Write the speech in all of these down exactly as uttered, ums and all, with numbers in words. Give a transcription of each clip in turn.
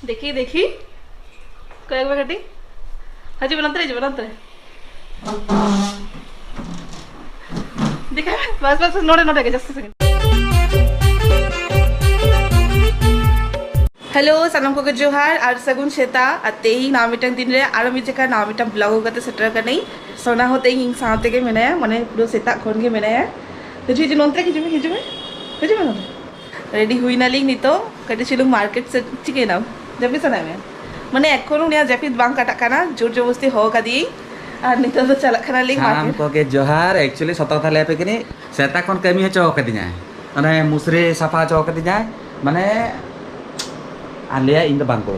ᱫᱮᱠᱷᱤ ᱫᱮᱠᱷᱤ, ᱠᱚᱭᱮᱠ ᱵᱟᱨ ᱠᱟᱹᱴᱤᱡ᱾ ᱦᱤᱡᱩᱜ ᱵᱮᱱ ᱱᱚᱱᱛᱮ ᱨᱮ, ᱦᱤᱡᱩᱜ ᱵᱮᱱ ᱱᱚᱱᱛᱮ ᱨᱮ᱾ ᱫᱮᱠᱷᱟ, ᱵᱟᱥ ᱵᱟᱥ, ᱱᱚᱰᱮ ᱱᱚᱰᱮ ᱜᱮ, just a second. ᱦᱮᱞᱳ, ᱥᱟᱱᱟᱢ ᱠᱚᱜᱮ ᱡᱚᱦᱟᱨ ᱟᱨ ᱥᱟᱹᱜᱩᱱ ᱥᱮᱛᱟᱜ᱾ ᱟᱨ ᱛᱮᱦᱮᱧ ᱱᱟᱣᱟ ᱢᱤᱫᱴᱟᱝ ᱫᱤᱱ ᱨᱮ ᱟᱨᱚ ᱢᱤᱫ ᱡᱚᱠᱷᱟ ᱱᱟᱣᱟ ᱢᱤᱫᱴᱟᱝ vlog ᱟᱹᱜᱩ ᱠᱟᱛᱮ ᱥᱮᱴᱮᱨ ᱠᱟᱹᱱᱟᱹᱧ᱾ ᱥᱳᱱᱟ ᱦᱚᱸ ᱛᱮᱦᱮᱧ ᱤᱧ ᱥᱟᱶ ᱛᱮᱜᱮ ᱢᱮᱱᱟᱭᱟ, ᱢᱟᱱᱮ ᱯᱩᱨᱟᱹ ᱥᱮᱛᱟᱜ ᱠᱷᱚᱱ ᱜᱮ ᱢᱮᱱᱟᱭᱟ᱾ ᱦᱤᱡᱩᱜ, ᱦᱤᱡᱩᱜ, ᱱᱚᱱᱛᱮ ᱨᱮ ᱦᱤᱡᱩᱜ ᱢᱮ, ᱦᱤᱡᱩᱜ ᱢᱮ, ᱦᱤᱡᱩᱜ ᱢᱮ ᱱᱚᱱᱛᱮ᱾ ᱨᱮᱰᱤ ᱦᱩᱭ ᱱᱟᱞᱤᱧ ᱱᱤᱛᱚᱜ, ᱠᱟᱹᱴᱤᱡ ᱪᱩᱞᱩᱝ ᱢᱟᱨᱠᱮᱴ ᱥᱮᱫ᱾ ᱪᱤᱠᱟᱹᱭᱮᱱᱟᱢ? ᱡᱟᱹᱯᱤᱫ ᱥᱟᱱᱟᱭᱮᱫ ᱢᱮᱭᱟ? ᱢᱟᱱᱮ ᱮᱠᱷᱚᱱ ᱩᱱᱤᱭᱟᱜ ᱡᱟᱹᱯᱤᱫ ᱵᱟᱝ ᱠᱟᱴᱟᱜ ᱠᱟᱱᱟ, ᱡᱳᱨ ᱡᱚᱵᱚᱥᱛᱤ ᱦᱚᱦᱚ ᱠᱟᱫᱤᱭᱟᱹᱧ᱾ ᱟᱨ ᱱᱤᱛᱚᱜ ᱫᱚ ᱪᱟᱞᱟᱜ ᱠᱟᱱᱟᱞᱤᱧ ᱥᱟᱱᱟᱢ ᱢᱟᱨᱠᱮᱴ᱾ ᱠᱚᱜᱮ ᱡᱚᱦᱟᱨ᱾ Actually ᱥᱚᱛᱚ ᱠᱟᱛᱷᱟ ᱞᱟᱹᱭ ᱟᱯᱮ ᱠᱟᱹᱱᱟᱹᱧ, ᱥᱮᱛᱟ ᱠᱷᱚᱱ ᱠᱟᱹᱢᱤ ᱦᱚᱪᱚ ᱠᱟᱫᱤᱧᱟᱭ, ᱢᱟᱱᱮ ᱢᱩᱥᱨᱤ ᱥᱟᱯᱷᱟ ᱦᱚᱪᱚ ᱠᱟᱫᱤᱧᱟᱭ, ᱢᱟᱱᱮ ᱟᱨ ᱞᱟᱹᱭᱟ ᱤᱧ ᱫᱚ ᱵᱟᱝ ᱠᱚ᱾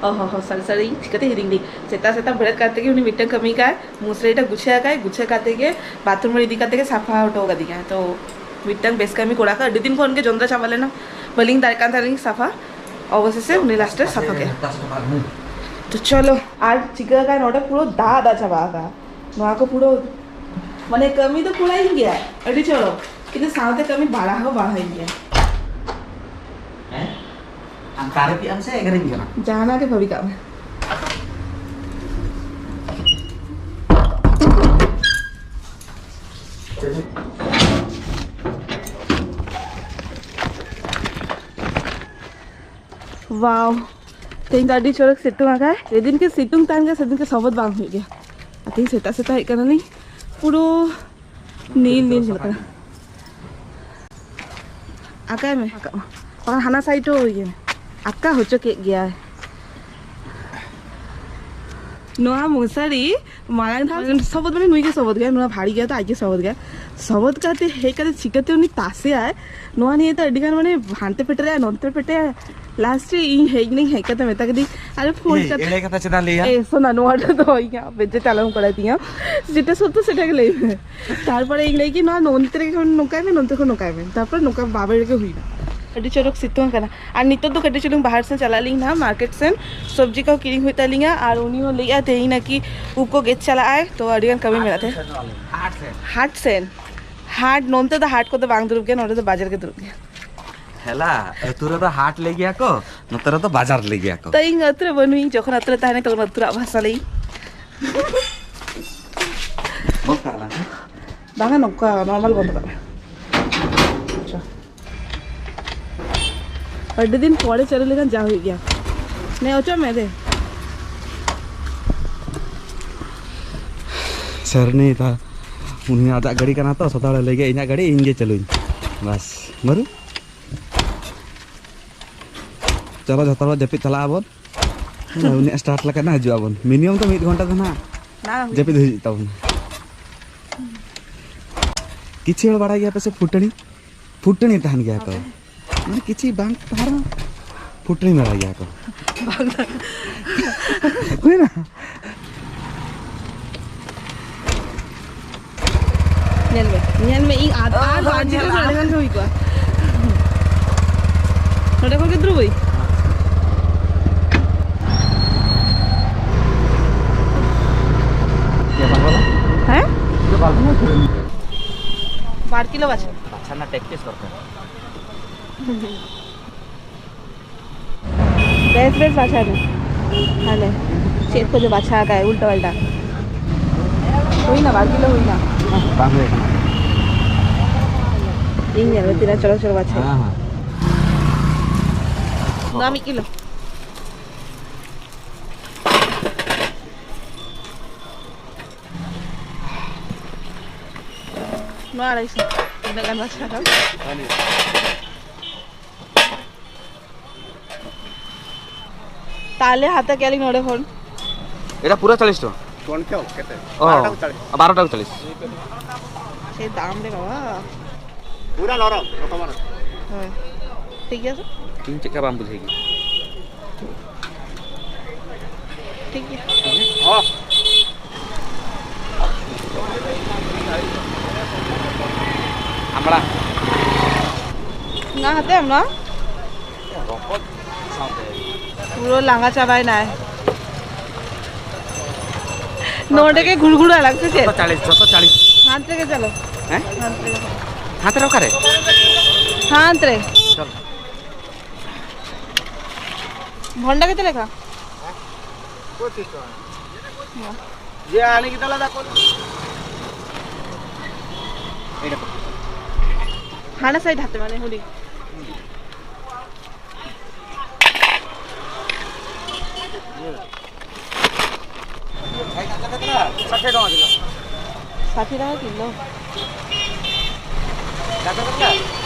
ᱚ ᱦᱚ ᱦᱚ, sorry sorry, ᱪᱤᱠᱟᱹᱛᱮ ᱦᱤᱲᱤᱧ ᱫᱤᱧ? ᱥᱮᱛᱟᱜ ᱥᱮᱛᱟᱜ ᱵᱮᱨᱮᱫ ᱠᱟᱛᱮ ᱜᱮ ᱩᱱᱤ ᱢᱤᱫᱴᱟᱝ ᱠᱟᱹᱢᱤ ᱠᱟᱭ, ᱢᱩᱥᱨᱤᱴᱟ ᱜᱩᱪᱷᱟᱹ ᱠᱟᱭ, ᱜᱩᱪᱷᱟᱹ ᱠᱟᱛᱮ ᱜᱮ ᱵᱟᱛᱷᱨᱩᱢ ᱨᱮ ᱤᱫᱤ ᱠᱟᱛᱮ ᱜᱮ ᱥᱟᱯᱷᱟ ᱦᱚᱴᱚ ᱠᱟᱫᱤᱧᱟ᱾ ᱛᱚ ᱢᱤᱫᱴᱟᱝ ᱵᱮᱥ ᱠᱟᱹᱢᱤ ᱠᱚᱲᱟ ᱠᱟᱱ, ᱟᱹᱰᱤ ᱫᱤᱱ ᱠᱷᱚᱱ ᱜᱮ ᱡᱚᱸᱫᱽᱨᱟ ᱪᱟᱵᱟ ᱞᱮᱱᱟ, ᱵᱟᱹᱞᱤᱧ ᱫᱟᱲᱮᱭᱟᱜ ᱠᱟᱱ ᱛᱟᱦᱮᱸ ᱞᱤᱧ ᱥᱟᱯᱷᱟ᱾ ᱚᱵᱚᱥᱮᱥᱮ ᱩᱱᱤ ᱞᱟᱥᱴ ᱨᱮ ᱥᱟᱯᱷᱟ ᱠᱮᱫᱟ᱾ ᱛᱚ ᱪᱚᱞᱚ, ᱟᱨ ᱪᱤᱠᱟᱹ ᱟᱠᱟᱱ ᱱᱚᱰᱮ ᱯᱩᱨᱟᱹ ᱫᱟᱜ ᱫᱟᱜ ᱪᱟᱵᱟ ᱟᱠᱟᱱ᱾ ᱱᱚᱣᱟ ᱠᱚ ᱯᱩᱨᱟᱹ, ᱢᱟᱱᱮ ᱠᱟᱹᱢᱤ ᱫᱚ ᱯᱩᱨᱟᱹᱭᱮᱱ ᱜᱮᱭᱟ ᱟᱹᱰᱤ ᱪᱚᱨᱚᱠ, ᱠᱤᱱᱛᱩ ᱥᱟᱶᱛᱮ ᱠᱟᱹᱢᱤ ᱵᱟᱲᱟ ᱦᱚᱸ ᱵᱟᱲᱟᱭᱮᱱ ᱜᱮᱭᱟ᱾ ᱦᱮᱸ? ᱟᱢ ᱠᱟᱨᱮ ᱯᱤ ᱟᱢ ᱥᱮ ᱮᱜᱮᱨᱤᱧ ᱠᱟᱱᱟ? ᱡᱟᱦᱟᱱᱟᱜ ᱜᱮ ᱵᱷᱟᱹᱵᱤ ᱠᱟᱜ ᱢᱮ᱾ ᱣᱟᱣ, ᱛᱮᱦᱮᱧ ᱫᱚ ᱟᱹᱰᱤ ᱪᱚᱨᱚᱠ ᱥᱤᱛᱩᱝ ᱟᱠᱟᱭ᱾ ᱡᱮᱫᱤᱱ ᱜᱮ ᱥᱤᱛᱩᱝ ᱛᱟᱦᱮᱱ ᱜᱮ, ᱥᱮᱫᱤᱱ ᱜᱮ ᱥᱚᱵᱚᱫ ᱵᱟᱝ ᱦᱩᱭᱩᱜ ᱜᱮᱭᱟ᱾ ᱟᱨ ᱛᱮᱦᱮᱧ ᱥᱮᱛᱟᱜ ᱥᱮᱛᱟᱜ ᱦᱮᱡ ᱠᱟᱱᱟᱞᱤᱧ, ᱯᱩᱨᱟᱹ ᱱᱤᱞ ᱱᱤᱞ ᱧᱮᱞᱚᱜ ᱠᱟᱱᱟ᱾ ᱟᱠᱟᱭ ᱢᱮ, ᱟᱠᱟᱜ ᱢᱟ᱾ ᱵᱟᱠᱷᱟᱱ ᱦᱟᱱᱟ ᱥᱟᱭᱤᱰ ᱦᱚᱸ ᱤᱭᱟᱹ ᱢᱮ᱾ ᱟᱠᱟ ᱦᱚᱪᱚ ᱠᱮᱫ ᱜᱮᱭᱟᱭ᱾ ᱱᱚᱣᱟ ᱢᱚᱥᱟᱨᱤ ᱢᱟᱲᱟᱝ ᱫᱷᱟᱣ ᱥᱚᱵᱚᱫ, ᱢᱟᱱᱮ ᱱᱩᱭ ᱜᱮ ᱥᱚᱵᱚᱫ ᱜᱮᱭᱟ, ᱱᱚᱣᱟ ᱵᱷᱟᱹᱨᱤ ᱜᱮᱭᱟ ᱛᱚ, ᱟᱡ ᱜᱮ ᱥᱚᱵᱚᱫ ᱜᱮᱭᱟ᱾ ᱥᱚᱵᱚᱫ ᱠᱟᱛᱮ ᱦᱮᱡ ᱠᱟᱛᱮ ᱪᱤᱠᱟᱹᱛᱮ ᱩᱱᱤ ᱛᱟᱥᱮᱭᱟᱭ, ᱱᱚᱣᱟ ᱱᱤᱭᱮ ᱛᱚ ᱟᱹᱰᱤ ᱜᱟᱱ, ᱢᱟᱱᱮ ᱦᱟᱱᱛᱮ ᱯᱮᱴᱮᱨᱟᱭ, ᱱᱚᱱᱛᱮ ᱯᱮᱴᱮᱨᱟᱭ᱾ ᱞᱟᱥᱴ ᱨᱮ ᱤᱧ ᱦᱮᱡ ᱱᱟᱹᱧ, ᱦᱮᱡ ᱠᱟᱛᱮ ᱢᱮᱛᱟ ᱠᱮᱫᱤᱧ, "ᱟᱨᱮ ᱯᱷᱳᱱ ᱮᱭ, ᱠᱟᱛᱮ ᱮᱲᱮ ᱠᱟᱛᱷᱟ ᱪᱮᱫᱟᱜ ᱞᱟᱹᱭᱟ? ᱮ ᱥᱳᱱᱟ, ᱱᱚᱣᱟ ᱫᱚ ᱫᱚᱦᱚᱭ ᱤᱧ ᱦᱟᱸᱜ, ᱵᱮᱡᱮ ᱪᱟᱞᱟᱣ ᱠᱚᱨᱟᱣ ᱛᱤᱧᱟ, ᱡᱮᱴᱟ ᱥᱚᱛᱛᱚ ᱥᱮᱴᱟ ᱜᱮ ᱞᱟᱹᱭ ᱢᱮ᱾" ᱛᱟᱨᱯᱚᱨᱮ ᱤᱧ ᱞᱟᱹᱭ ᱠᱮᱫ, "ᱱᱚᱣᱟ ᱱᱚᱱᱛᱮ ᱨᱮ ᱠᱷᱚᱱ ᱱᱚᱝᱠᱟᱭ ᱢᱮ, ᱱᱚᱱᱛᱮ ᱠᱷᱚᱱ ᱱᱚᱝᱠᱟᱭ ᱢᱮ᱾" ᱛᱟᱨᱯᱚᱨᱮ ᱱᱚᱝᱠᱟ ᱵᱟᱵᱮᱨ ᱜᱮ ᱦᱩᱭᱱᱟ᱾ ᱟᱹᱰᱤ ᱪᱚᱨᱚᱠ ᱥᱤᱛᱩᱝ ᱠᱟᱱᱟ᱾ ᱟᱨ ᱱᱤᱛᱚᱜ ᱫᱚ ᱠᱟᱹᱴᱤᱡ ᱪᱩᱞᱩᱝ ᱵᱟᱦᱟᱨ ᱥᱮᱱ ᱪᱟᱞᱟᱜ ᱟᱹᱞᱤᱧ ᱱᱟᱦᱟᱜ, ᱢᱟᱨᱠᱮᱴ ᱥᱮᱱ ᱥᱚᱵᱽᱡᱤ ᱠᱚ ᱠᱤᱨᱤᱧ ᱦᱩᱭᱩᱜ ᱛᱟᱹᱞᱤᱧᱟ᱾ ᱟᱨ ᱩᱱᱤ ᱦᱚᱸ ᱞᱟᱹᱭᱮᱫᱼᱟ ᱛᱮᱦᱮᱧ ᱱᱟᱠᱤ ᱩᱵ ᱠᱚ ᱜᱮᱫ ᱪᱟᱞᱟᱜ ᱟᱭ, ᱛᱚ ᱟᱹᱰᱤ ᱜᱟᱱ ᱠᱟᱹᱢᱤ ᱢᱮᱱᱟᱜ ᱛᱟᱭᱟ᱾ ᱦᱟᱴ ᱥᱮᱱ᱾ ᱦᱟᱴ ᱥᱮᱱ? ᱦᱟᱴ, ᱱᱚᱱᱛᱮ ᱫᱚ ᱦᱟᱴ ᱠᱚᱫᱚ ᱵᱟᱝ ᱫᱩᱲᱩᱵ ᱜᱮᱭᱟ, ᱱᱚᱰᱮ ᱫᱚ ᱵᱟᱡᱟᱨ ᱜᱮ ᱫᱩᱲᱩᱵ ᱜᱮᱭᱟ᱾ ᱦᱮᱞᱟ, ᱟᱹᱛᱩ ᱨᱮᱫᱚ ᱦᱟᱴ ᱞᱟᱹᱭ ᱜᱮᱭᱟ ᱠᱚ, ᱱᱚᱛᱮ ᱨᱮᱫᱚ ᱵᱟᱡᱟᱨ ᱞᱟᱹᱭ ᱜᱮᱭᱟ ᱠᱚ᱾ ᱛᱚ, ᱤᱧ ᱟᱹᱛᱩ ᱨᱮ ᱵᱟᱹᱱᱩᱧ, ᱡᱚᱠᱷᱚᱱ ᱟᱹᱛᱩ ᱨᱮ ᱛᱟᱦᱮᱱᱟᱹᱧ, ᱛᱚᱠᱷᱚᱱ ᱟᱹᱛᱩ ᱨᱮᱱᱟᱜ ᱵᱷᱟᱥᱟ ᱞᱟᱹᱭ᱾ ᱵᱚᱞ ᱠᱟᱜ ᱞᱟᱝ᱾ ᱵᱟᱝᱟ, ᱱᱚᱝᱠᱟ ᱱᱚᱨᱢᱟᱞ ᱵᱚᱱᱫᱚ ᱠᱟᱜ ᱢᱮ᱾ ᱟᱪᱪᱷᱟ᱾ ᱟᱹᱰᱤ ᱫᱤᱱ ᱯᱚᱨᱮ ᱪᱟᱹᱞᱩ ᱞᱮᱠᱷᱟᱱ ᱡᱟ ᱦᱩᱭᱩᱜ ᱜᱮᱭᱟ᱾ ᱱᱮ ᱚᱪᱚᱜ ᱢᱮ ᱫᱮ᱾ ᱥᱟᱹᱨᱱᱤ ᱫᱟ, ᱩᱱᱤ ᱟᱡᱟᱜ ᱜᱟᱹᱰᱤ ᱠᱟᱱᱟ ᱛᱚ, ᱥᱚᱫᱟ ᱦᱚᱲᱮ ᱞᱟᱹᱭ ᱜᱮᱭᱟ, "ᱤᱧᱟᱹᱜ ᱜᱟᱹᱰᱤ ᱤᱧ ᱜᱮ ᱪᱟᱹᱞᱩᱭ᱾" ᱵᱟᱥ, ᱵᱟᱹᱨᱩ᱾ ᱪᱚᱞᱚ, ᱡᱷᱚᱛᱚ ᱦᱚᱲ ᱡᱟᱹᱯᱤᱫ ᱪᱟᱞᱟᱜ ᱟᱵᱚᱱ᱾ ᱩᱱᱤᱭᱟᱜ ᱥᱴᱟᱨᱴ ᱞᱮᱠᱷᱟᱱ ᱦᱤᱡᱩᱜ ᱟᱵᱚᱱ᱾ ᱢᱤᱱᱤᱢᱟᱢ ᱛᱚ ᱢᱤᱫ ᱜᱷᱚᱱᱴᱟ ᱫᱚ ᱱᱟᱦᱟᱜ ᱵᱟᱝ ᱦᱩᱭᱩᱜ᱾ ᱡᱟᱹᱯᱤᱫ ᱦᱩᱭᱩᱜ ᱛᱟᱵᱚᱱᱟ᱾ ᱠᱤᱪᱷᱩ ᱦᱚᱲ ᱵᱟᱲᱟᱭ ᱜᱮᱭᱟ ᱯᱮ ᱥᱮ ᱯᱷᱩᱴᱟᱹᱱᱤ? ᱯᱷᱩᱴᱟᱹᱱᱤ ᱛᱟᱦᱮᱱ ᱜᱮᱭᱟ ᱠᱚ᱾ ᱟᱯᱮ? ᱢᱟᱱᱮ ᱠᱤᱪᱷᱩ ᱵᱟᱝ ᱛᱟᱦᱮᱱ ᱨᱮᱦᱚᱸ ᱯᱷᱩᱴᱟᱹᱱᱤ ᱵᱟᱲᱟᱭ ᱜᱮᱭᱟ ᱠᱚ᱾ ᱵᱟᱝ ᱛᱟᱦᱮᱱ᱾ ᱦᱩᱭᱱᱟ? ᱧᱮᱞ ᱢᱮ, ᱧᱮᱞ ᱢᱮ, ᱤᱧ ᱟᱨ, ᱚ, ᱟᱨ ᱵᱟᱨ ᱡᱤᱞ ᱧᱮᱞᱟ᱾ ᱱᱚᱰᱮ ᱠᱷᱟᱱ ᱜᱮ ᱦᱩᱭ ᱠᱚᱜᱼᱟ᱾ ᱱᱚᱰᱮ ᱠᱷᱚᱱ ᱜᱮ ᱫᱩᱨᱩᱵ ᱦᱩᱭ᱾ ᱦᱮᱸ? ᱵᱟᱨ ᱠᱤᱞᱳ ᱵᱟᱪᱷᱟ᱾ ᱵᱟᱪᱷᱟ ᱨᱮᱱᱟᱜ ᱯᱨᱮᱠᱴᱤᱥ ᱫᱚᱨᱠᱟᱨ᱾ ᱵᱮᱥ ᱵᱮᱥ ᱵᱟᱪᱷᱟᱭ ᱢᱮ᱾ ᱦᱟᱱᱮ ᱪᱮᱫ ᱠᱚ ᱡᱮ ᱵᱟᱪᱷᱟ ᱟᱠᱟᱫ ᱩᱞᱴᱟ ᱯᱟᱞᱴᱟ᱾ ᱦᱩᱭᱱᱟ, ᱵᱟᱨ ᱠᱤᱞᱳ ᱦᱩᱭᱱᱟ᱾ ᱵᱟᱝ ᱦᱩᱭ ᱟᱠᱟᱱᱟ᱾ ᱤᱧ ᱧᱮᱞ ᱢᱮ ᱛᱤᱱᱟᱹᱜ ᱪᱚᱨᱚᱠ ᱪᱚᱨᱚᱠ ᱵᱟᱪᱷᱟ᱾ ᱦᱮᱸ, ᱦᱮᱸ᱾ ᱱᱚᱣᱟ ᱢᱤᱫ ᱠᱤᱞᱳ᱾ ᱱᱚᱣᱟ ᱟᱲᱟᱭᱥᱚ᱾ ᱛᱤᱱᱟᱹᱜ ᱜᱟᱱ ᱵᱟᱪᱷᱟ ᱟᱠᱟᱫ? ᱛᱟᱦᱞᱮ ᱦᱟᱛᱟᱣ ᱠᱮᱫ ᱞᱤᱧ ᱱᱚᱰᱮ ᱠᱷᱚᱱ᱾ এটা পুরা চল্লিশ টাকা। কোনটা? কেটে? ও, বারোটা চালিশ। বারোটা চল্লিশ। সেই দাম রে বাবা। পুরা নরম, রকম নরম। হ্যাঁ, ঠিক আছে। ᱤᱧ ᱪᱮᱫ ᱞᱮᱠᱟ ᱵᱟᱢ ᱵᱩᱡᱷᱟᱹᱣ ᱜᱮ? ᱴᱷᱤᱠ ᱜᱮᱭᱟ᱾ ᱚ᱾ ᱟᱢᱲᱟ᱾ ᱚᱱᱟ ᱦᱟᱛᱮ ᱟᱢᱲᱟ? ᱨᱚᱠᱚᱡ ᱥᱟᱶᱛᱮ᱾ ᱯᱩᱨᱟᱹ ᱞᱟᱸᱜᱟ ᱪᱟᱵᱟᱭᱱᱟᱭ᱾ ᱱᱚᱰᱮ ᱜᱮ ᱜᱷᱩᱲᱜᱷᱩᱲ ᱟᱞᱟᱝ ᱥᱮ ᱪᱮᱫ? ᱡᱚᱛᱚ ᱪᱟᱞᱤᱥ, ᱡᱚᱛᱚ ᱪᱟᱞᱤᱥ᱾ ᱦᱟᱱᱛᱮ ᱜᱮ ᱪᱟᱞᱚ᱾ ᱦᱮᱸ? ᱦᱟᱱᱛᱮ ᱜᱮ᱾ ᱦᱟᱱᱛᱮ ᱨᱮ ᱚᱠᱟᱨᱮ? ᱦᱟᱱᱛᱮ ᱨᱮ᱾ ᱪᱚᱞ᱾ ଭଣ୍ଡା କେତେ ଲେଖା? ପଚିଶ ଟଙ୍କା। ନା। ଯେ ଆଣିକି ଦେଲା ତାକୁ। ଏଇଟା ପକେଇ। ହାଣ ସାଇଡ୍ ହାତ ମାନେ ହୁଡ଼ି। ଭାଇ, କାଚ କେତେଟା? ଷାଠିଏ ଟଙ୍କା କିଲୋ। ଷାଠିଏ ଟଙ୍କା କିଲୋ। କାଚ କେତେଟା?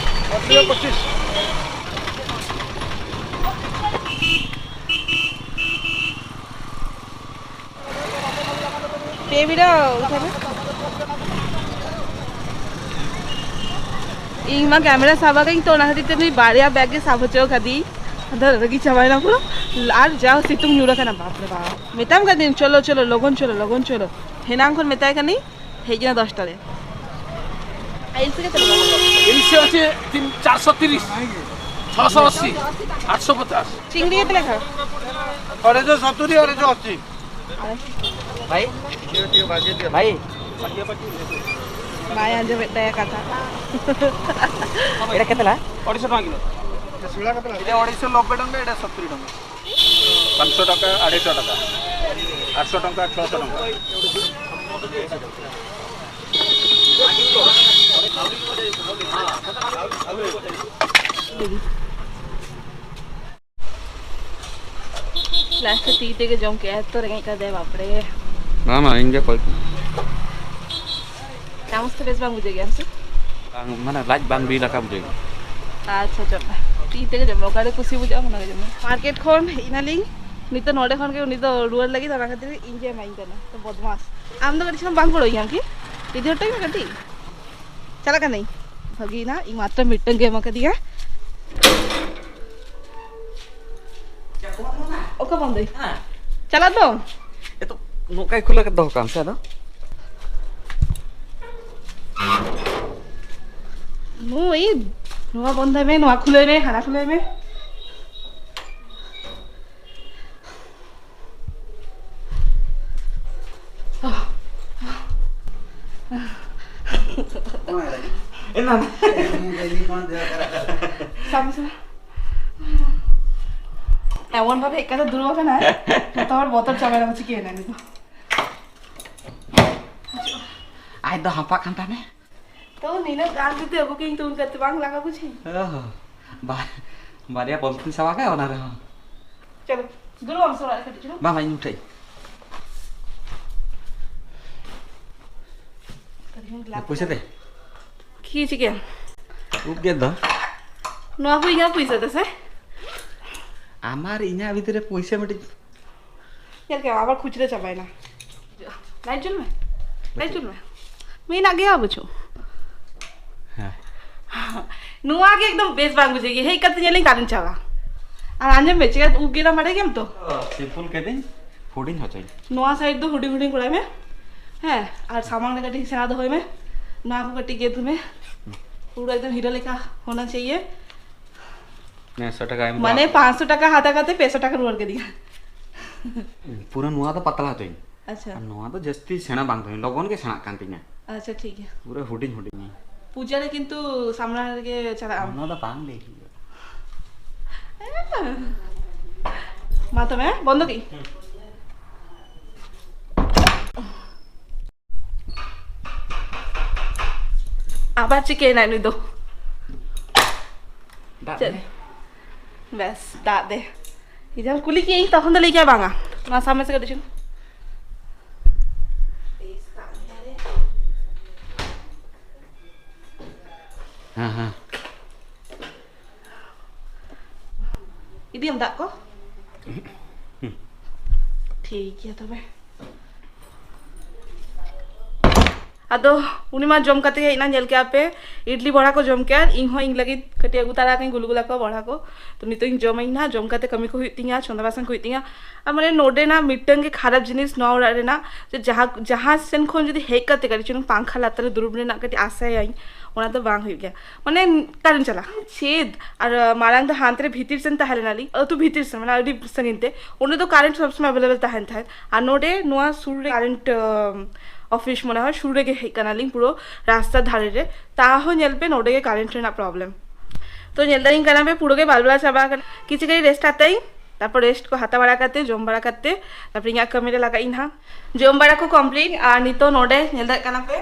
ଅଶୀ ପଚିଶ। ᱯᱮ ᱵᱤᱲᱟ ᱩᱴᱷᱟᱹᱣ ᱢᱮ᱾ ᱤᱧ ᱢᱟ ᱠᱮᱢᱮᱨᱟ ᱥᱟᱵ ᱟᱠᱟᱫᱟᱹᱧ, ᱛᱚ ᱚᱱᱟ ᱠᱷᱟᱹᱛᱤᱨ ᱛᱮ ᱱᱩᱭ ᱵᱟᱨᱭᱟ ᱵᱮᱜᱽ ᱜᱮ ᱥᱟᱵ ᱦᱚᱪᱚ ᱠᱟᱫᱤᱧ᱾ ᱟᱫᱚ ᱨᱟᱹᱜᱤ ᱪᱟᱵᱟᱭᱮᱱᱟ ᱯᱩᱨᱟᱹ᱾ ᱟᱨ ᱡᱟ ᱥᱤᱛᱩᱝ ᱧᱩᱨ ᱟᱠᱟᱱᱟ, ᱵᱟᱯ ᱨᱮ ᱵᱟᱯ᱾ ᱢᱮᱛᱟᱢ ᱠᱟᱹᱱᱟᱹᱧ, ᱪᱚᱞᱚ, ᱪᱚᱞᱚ, ᱞᱚᱜᱚᱱ ᱪᱚᱞᱚ, ᱞᱚᱜᱚᱱ ᱪᱚᱞᱚ᱾ ᱦᱮᱱᱟᱝ ᱠᱷᱚᱱ ᱢᱮᱛᱟᱭ ᱠᱟᱹᱱᱟᱹᱧ, ᱦᱮᱡ ᱮᱱᱟ ᱫᱚᱥᱴᱟ ᱨᱮ᱾ ᱟᱨ ᱤᱞᱥᱤ ᱠᱟᱛᱮ ᱞᱟᱜᱟᱣ? ᱤᱞᱥᱤ ᱚᱪᱮ ᱛᱤᱱ, ᱪᱟᱨᱥᱚ ᱛᱤᱨᱤᱥ, ᱪᱷᱚᱥᱚ ᱟᱥᱤ, ᱟᱴᱥᱚ ᱯᱚᱪᱟᱥ᱾ ᱪᱤᱝᱲᱤ ᱠᱟᱛᱮ ᱞᱮᱠᱷᱟ? ᱚᱲᱮᱡᱚ ᱥᱚᱛᱩᱨᱤ, ᱚᱲᱮᱡᱚ ᱚᱥᱤ᱾ ᱵᱷᱟᱭ, ᱵᱷᱟᱭ᱾ ᱵᱟᱭ ᱟᱸᱡᱚᱢᱮᱫ ᱛᱟᱭᱟ ᱠᱟᱛᱷᱟ᱾ ଏଇଟା କେତେ ଲା? ଅଢ଼େଇଶହ ଟଙ୍କା କିଲୋ। ଏଇଟା ଅଢ଼େଇଶହ ନବେ ଟଙ୍କା, ଏଇଟା ସତୁରି ଟଙ୍କା। ପାଞ୍ଚଶହ ଟଙ୍କା, ଅଢ଼େଇଶହ ଟଙ୍କା, ଆଠଶହ ଟଙ୍କା, ଛଅଶହ ଟଙ୍କା। ᱞᱟᱥᱴ ᱛᱤ ᱛᱮᱜᱮ ᱡᱚᱢ ᱠᱮᱜᱼᱟ, ᱮᱛᱚ ᱨᱮᱸᱜᱮᱡ ᱠᱟᱫᱮᱭᱟ, ᱵᱟᱯᱨᱮ᱾ ᱵᱟᱝ, ᱵᱟᱝ, ᱤᱧ ᱜᱮ ᱠᱚᱭ᱾ ᱪᱟᱢᱚᱪ ᱛᱮ ᱵᱮᱥ ᱵᱟᱝ ᱵᱩᱡᱷᱟᱹᱜ ᱜᱮᱭᱟ, ᱦᱮᱸ ᱥᱮ? ᱵᱟᱝ, ᱢᱟᱱᱮ, ᱞᱟᱡ ᱵᱟᱝ ᱵᱤ ᱞᱮᱠᱟ ᱵᱩᱡᱷᱟᱹᱜ ᱜᱮᱭᱟ᱾ ᱟᱪᱪᱷᱟ, ᱡᱚᱢ ᱢᱮ᱾ ᱛᱤ ᱛᱮᱜᱮ ᱡᱚᱢ ᱢᱮ, ᱚᱠᱟᱨᱮ ᱠᱩᱥᱤ ᱵᱩᱡᱷᱟᱹᱜᱼᱟ, ᱚᱱᱟ ᱜᱮ ᱡᱚᱢ ᱢᱮ᱾ ᱢᱟᱨᱠᱮᱴ ᱠᱷᱚᱱ ᱦᱮᱡ ᱮᱱᱟᱞᱤᱧ, ᱱᱤᱛᱚᱜ ᱱᱚᱰᱮ ᱠᱷᱚᱱ ᱜᱮ ᱩᱱᱤ ᱫᱚ ᱨᱩᱣᱟᱹᱲ ᱞᱟᱹᱜᱤᱫ, ᱚᱱᱟ ᱠᱷᱟᱹᱛᱤᱨ ᱤᱧ ᱜᱮ ᱮᱢᱟᱧ ᱠᱟᱱᱟ᱾ ᱛᱚ, ᱵᱚᱫᱢᱟᱥ᱾ ᱟᱢ ᱫᱚ ᱠᱟᱹᱴᱤᱡ ᱥᱟᱢᱟᱝ ᱵᱟᱝ ᱜᱚᱲᱚ ᱤᱧᱟᱢ ᱠᱤ? ᱤᱫᱤ ᱦᱚᱴᱚ ᱤᱧ ᱢᱮ ᱠᱟᱹᱴᱤᱡ᱾ ᱪᱟᱞᱟᱜ ᱠᱟᱹᱱᱟᱹᱧ᱾ ᱵᱷᱟᱹᱜᱤᱭᱮᱱᱟ, ᱤᱧ ᱢᱟᱛᱨᱚ ᱢᱤᱫᱴᱟᱝ ᱜᱮ ᱮᱢ ᱠᱟᱫᱤᱧᱟ᱾ ᱚᱠᱟ ᱵᱚᱱᱫᱚᱭ? ᱦᱮᱸ᱾ ᱪᱟᱞᱟᱜ ᱫᱚ? ᱮᱛᱚ ᱱᱚᱝᱠᱟᱭ ᱠᱷᱩᱞᱟᱹ ᱫᱚᱦᱚ ᱠᱟᱜ ᱟᱢ ᱥᱮ ᱟᱫᱚ? ᱱᱩᱭ, ᱱᱚᱣᱟ ᱵᱚᱱᱫᱚᱭ ᱢᱮ, ᱱᱚᱣᱟ ᱠᱷᱩᱞᱟᱹᱭ ᱢᱮ, ᱦᱟᱱᱟ ᱠᱷᱩᱞᱟᱹᱭ ᱢᱮ᱾ ᱮᱱᱟ᱾ ᱥᱟᱵ ᱢᱮᱥᱮ᱾ ᱮᱢᱚᱱ ᱵᱷᱟᱵᱮ ᱦᱮᱡ ᱠᱟᱛᱮ ᱫᱩᱲᱩᱵ ᱟᱠᱟᱱᱟᱭ, ᱡᱚᱛᱚ ᱦᱚᱲ ᱵᱚᱛᱚᱨ ᱪᱟᱵᱟᱭᱮᱱᱟ, ᱪᱤᱠᱟᱹᱭᱮᱱᱟ ᱱᱤᱛᱚᱜ? ᱟᱡ ᱫᱚ ᱦᱟᱸᱯᱟᱜ ᱠᱟᱱ ᱛᱟᱦᱮᱱᱮ᱾ ᱛᱚ ᱱᱤᱱᱟᱹᱜ ᱜᱟᱱ ᱡᱩᱫᱤ ᱟᱹᱜᱩ ᱠᱮᱭᱟᱹᱧ ᱛᱚ ᱩᱱ ᱠᱟᱛᱮ ᱵᱟᱝ ᱞᱟᱜᱟᱣ ᱵᱩᱡᱷᱟᱹᱧ᱾ ᱚ, ᱵᱟ-, ᱵᱟᱨᱭᱟ ᱯᱚᱞᱤᱛᱷᱤᱱ ᱥᱟᱵᱟ ᱠᱟᱜ ᱚᱱᱟ ᱨᱮᱦᱚᱸ᱾ ᱪᱚᱞᱚ, ᱫᱩᱲᱩᱵ ᱟᱢ ᱥᱮ ᱚᱲᱟᱜ ᱨᱮ ᱠᱟᱹᱴᱤᱡ ᱪᱩᱞᱩᱝ᱾ ᱵᱟᱝ, ᱵᱟᱝ, ᱤᱧ ᱩᱴᱷᱟᱹᱧ᱾ ᱠᱟᱹᱴᱤᱡ ᱪᱩᱞᱩᱝ ᱞᱟᱜᱟᱣ᱾ ᱯᱚᱭᱥᱟ ᱛᱮ? ᱠᱤ ᱪᱤᱠᱟᱹᱭᱟᱢ? ᱩᱵ ᱜᱮᱫ ᱫᱚ᱾ ᱱᱚᱣᱟ ᱠᱚ ᱤᱧᱟᱹᱜ ᱯᱚᱭᱥᱟ ᱛᱮ ᱥᱮ? ᱟᱢᱟᱨ ᱤᱧᱟᱹᱜ ᱵᱷᱤᱛᱤᱨ ᱨᱮ ᱯᱚᱭᱥᱟ ᱢᱤᱫᱴᱤᱡ ᱧᱮᱞ ᱠᱮᱫᱟᱢ, ᱟᱵᱟᱨ ᱠᱷᱩᱪᱨᱟᱹ ᱪᱟᱵᱟᱭᱮᱱᱟ᱾ ᱞᱟᱭᱤᱴ ᱡᱩᱞ ᱢᱮ, ᱞᱟᱭᱤᱴ ᱡᱩᱞ ᱢᱮ᱾ ᱢᱮᱱᱟᱜ ᱜᱮᱭᱟ ᱵᱩᱪᱷᱩ᱾ ᱦᱮᱸ᱾ ᱱᱚᱣᱟ ᱜᱮ ᱮᱠᱫᱚᱢ ᱵᱮᱥ ᱵᱟᱝ ᱵᱩᱡᱷᱟᱹᱜ ᱜᱮᱭᱟ, ᱦᱮᱡ ᱠᱟᱛᱮ ᱧᱮᱞᱤᱧ ᱠᱟᱨᱮᱱᱴ ᱪᱟᱵᱟ᱾ ᱟᱨ ᱟᱸᱡᱚᱢ ᱢᱮ, ᱪᱮᱫ ᱩᱵ ᱜᱮᱫᱟᱢ ᱵᱟᱲᱟᱭ ᱜᱮᱭᱟᱢ ᱛᱚ? ᱥᱤᱢᱯᱩᱞ ᱠᱮᱫᱤᱧ, ᱦᱩᱰᱤᱧ ᱦᱚᱪᱚᱧ᱾ ᱱᱚᱣᱟ ᱥᱟᱭᱤᱰ ᱫᱚ ᱦᱩᱰᱤᱧ ᱦᱩᱰᱤᱧ ᱠᱚᱨᱟᱭ ᱢᱮ᱾ ᱦᱮᱸ, ᱟᱨ ᱥᱟᱢᱟᱝ ᱨᱮ ᱠᱟᱹᱴᱤᱡ ᱥᱮᱬᱟ ᱫᱚᱦᱚᱭ ᱢᱮ᱾ ᱱᱚᱣᱟ ᱠᱚ ᱠᱟᱹᱴᱤᱡ ᱜᱮᱫ ᱢᱮ᱾ ᱯᱩᱨᱟᱹ ᱮᱠᱫᱚᱢ ᱦᱤᱨᱳ ᱞᱮᱠᱟ ᱦᱳᱱᱟ ᱪᱟᱦᱤᱭᱮ᱾ ᱯᱮᱥᱚ ᱴᱟᱠᱟ ᱮᱢ ᱢᱟᱱᱮ ᱠᱟᱜ᱾ ᱯᱟᱸᱪᱥᱚ ᱴᱟᱠᱟ ᱦᱟᱛᱟᱣ ᱠᱟᱛᱮ ᱯᱮᱥᱚ ᱴᱟᱠᱟ ᱨᱩᱣᱟᱹᱲ ᱠᱮᱫᱤᱧᱟ᱾ ᱯᱩᱨᱟᱹ ᱱᱚᱣᱟ ᱫᱚ ᱯᱟᱛᱞᱟ ᱦᱚᱪᱚᱭ᱾ ᱟᱪᱪᱷᱟ᱾ ᱟᱨ ᱱᱚᱣᱟ ᱫᱚ ᱡᱟᱹᱥᱛᱤ ᱥᱮᱬᱟ ᱵᱟᱝ ᱛᱟᱦᱮᱸ, ᱞᱚᱜᱚᱱ ᱜᱮ ᱥᱮᱬᱟᱜ ᱠᱟᱱ ᱛᱤᱧᱟ᱾ ᱟᱪᱪᱷᱟ, ᱴᱷᱤᱠ ᱜᱮᱭᱟ᱾ ᱯᱩᱨᱟᱹ ᱦᱩᱰᱤᱧ ᱦᱩᱰᱤᱧ᱾ ᱯᱩᱡᱟ ᱨᱮ ᱠᱤᱱᱛᱩ ᱥᱟᱢᱱᱟ ᱨᱮᱜᱮ ᱪᱟᱞᱟᱜ ᱟᱢ᱾ ᱚᱱᱟ ᱫᱚ ᱵᱟᱝ ᱞᱟᱹᱭ ᱦᱩᱭᱩᱜᱼᱟ᱾ ᱢᱟ ᱛᱚᱵᱮ, ᱵᱚᱱᱫᱚ ᱠᱮᱫ᱾ ᱟᱵᱟᱨ ᱪᱤᱠᱟᱹᱭᱮᱱᱟᱭ ᱱᱩᱭ ᱫᱚ? ᱫᱟᱜ ᱪᱮᱫ? ᱫᱟᱭ᱾ ᱵᱮᱥ, ᱫᱟᱜ ᱫᱮ᱾ ᱤᱧ ᱡᱟᱦᱟᱸ ᱠᱩᱞᱤ ᱠᱮᱫ ᱤᱧ, ᱛᱚᱠᱷᱚᱱ ᱫᱚ ᱞᱟᱹᱭ ᱠᱮᱫ ᱵᱟᱝᱟ᱾ ᱱᱚᱣᱟ ᱥᱟᱢᱱᱮ ᱥᱮ ᱠᱟᱹᱴᱤᱡ ᱪᱩᱞᱩᱝ᱾ ᱦᱮᱸ, ᱦᱮᱸ᱾ ᱤᱫᱤᱭᱟᱢ ᱫᱟᱜ ᱠᱚ? ᱴᱷᱤᱠ ᱜᱮᱭᱟ ᱛᱚᱵᱮ᱾ ᱟᱫᱚ ᱩᱱᱤ ᱢᱟ ᱡᱚᱢ ᱠᱟᱛᱮ ᱦᱮᱡ ᱮᱱᱟ, ᱧᱮᱞ ᱠᱮᱜᱼᱟ ᱯᱮ, ᱤᱰᱞᱤ ᱵᱚᱲᱟ ᱠᱚ ᱡᱚᱢ ᱠᱮᱜᱼᱟ᱾ ᱤᱧ ᱦᱚᱸ ᱤᱧ ᱞᱟᱹᱜᱤᱫ ᱠᱟᱹᱴᱤᱡ ᱟᱹᱜᱩ ᱛᱟᱨᱟ ᱠᱟᱹᱧ ᱜᱩᱞᱜᱩᱞᱟ ᱠᱚ, ᱵᱚᱲᱟ ᱠᱚ᱾ ᱛᱚ ᱱᱤᱛᱚᱜ ᱤᱧ ᱡᱚᱢᱟᱹᱧ ᱱᱟᱦᱟᱜ, ᱡᱚᱢ ᱠᱟᱛᱮ ᱠᱟᱹᱢᱤ ᱠᱚ ᱦᱩᱭᱩᱜ ᱛᱤᱧᱟ, ᱪᱚᱸᱫᱟ ᱵᱟᱥᱟᱝ ᱠᱚ ᱦᱩᱭᱩᱜ ᱛᱤᱧᱟ᱾ ᱟᱨ ᱢᱟᱱᱮ ᱱᱚᱰᱮᱱᱟᱜ ᱢᱤᱫᱴᱟᱝ ᱜᱮ ᱠᱷᱟᱨᱟᱯ ᱡᱤᱱᱤᱥ ᱱᱚᱣᱟ ᱚᱲᱟᱜ ᱨᱮᱱᱟᱜ, ᱡᱮ ᱡᱟᱦᱟᱸ, ᱡᱟᱦᱟᱸ ᱥᱮᱱ ᱠᱷᱚᱱ ᱡᱩᱫᱤ ᱦᱮᱡ ᱠᱟᱛᱮ ᱠᱟᱹᱴᱤᱡ ᱪᱩᱞᱩᱝ ᱯᱟᱝᱠᱷᱟ ᱞᱟᱛᱟᱨ ᱨᱮ ᱫᱩᱲᱩᱵ ᱨᱮᱱᱟᱜ ᱠᱟᱹᱴᱤᱡ ᱟᱥᱟᱭᱟᱹᱧ, ᱚᱱᱟ ᱫᱚ ᱵᱟᱝ ᱦᱩᱭᱩᱜ ᱜᱮᱭᱟ᱾ ᱢᱟᱱᱮ ᱠᱟᱨᱮᱱᱴ ᱪᱟᱞᱟᱜ ᱪᱮᱫ? ᱟᱨ ᱢᱟᱲᱟᱝ ᱫᱚ ᱦᱟᱱᱛᱮ ᱨᱮ ᱵᱷᱤᱛᱤᱨ ᱥᱮᱱ ᱛᱟᱦᱮᱸ ᱞᱮᱱᱟᱞᱤᱧ, ᱟᱹᱛᱩ ᱵᱷᱤᱛᱤᱨ ᱥᱮᱱ, ᱢᱟᱱᱮ ᱟᱹᱰᱤ ᱥᱟᱺᱜᱤᱧ ᱛᱮ, ᱚᱸᱰᱮ ᱫᱚ ᱠᱟᱨᱮᱱᱴ ᱥᱚᱵ ᱥᱚᱢᱚᱭ ᱮᱵᱮᱞᱮᱵᱮᱞ ᱛᱟᱦᱮᱱ ᱛᱟᱦᱮᱸᱫ᱾ ᱟᱨ ᱱᱚᱰᱮ ᱱᱚᱣᱟ ᱥᱩᱨ ᱨᱮ ᱠᱟᱨᱮᱱᱴ, ᱟᱢ, ᱚᱯᱷᱤᱥ ᱢᱚᱱᱮ ᱦᱚᱭ ᱥᱩᱨ ᱨᱮᱜᱮ ᱦᱮᱡ ᱠᱟᱱᱟᱞᱤᱧ, ᱯᱩᱨᱟᱹ ᱨᱟᱥᱛᱟ ᱫᱷᱟᱨᱮ ᱨᱮ, ᱛᱟᱦᱚᱸ ᱧᱮᱞ ᱯᱮ ᱱᱚᱰᱮ ᱜᱮ ᱠᱟᱨᱮᱱᱴ ᱨᱮᱱᱟᱜ ᱯᱨᱚᱵᱞᱮᱢ᱾ ᱛᱚ ᱧᱮᱞ ᱫᱟᱞᱤᱧ ᱠᱟᱱᱟ ᱯᱮ ᱯᱩᱨᱟᱹ ᱜᱮ ᱵᱟᱞᱵᱟᱞᱟ ᱪᱟᱵᱟ ᱟᱠᱟᱱᱟ᱾ ᱠᱤᱪᱷᱩ ᱜᱷᱟᱹᱲᱤᱡ ᱨᱮᱥᱴ ᱦᱟᱛᱟᱣ ᱤᱧ᱾ ᱛᱟᱨᱯᱚᱨ ᱨᱮᱥᱴ ᱠᱚ ᱦᱟᱛᱟᱣ ᱵᱟᱲᱟ ᱠᱟᱛᱮ, ᱡᱚᱢ ᱵᱟᱲᱟ ᱠᱟᱛᱮ, ᱛᱟᱨᱯᱚᱨᱮ ᱤᱧᱟᱹᱜ ᱠᱟᱹᱢᱤ ᱨᱮ ᱞᱟᱜᱟᱜ ᱤᱧ ᱦᱟᱸᱜ᱾ ᱡᱚᱢ ᱵᱟᱲᱟ ᱠᱚ ᱠᱚᱢᱯᱞᱤᱴ, ᱟᱨ ᱱᱤᱛᱚᱜ ᱱᱚᱰᱮ ᱧᱮᱞ ᱫᱟᱲᱮᱭᱟᱜ ᱠᱟᱱᱟ ᱯᱮ,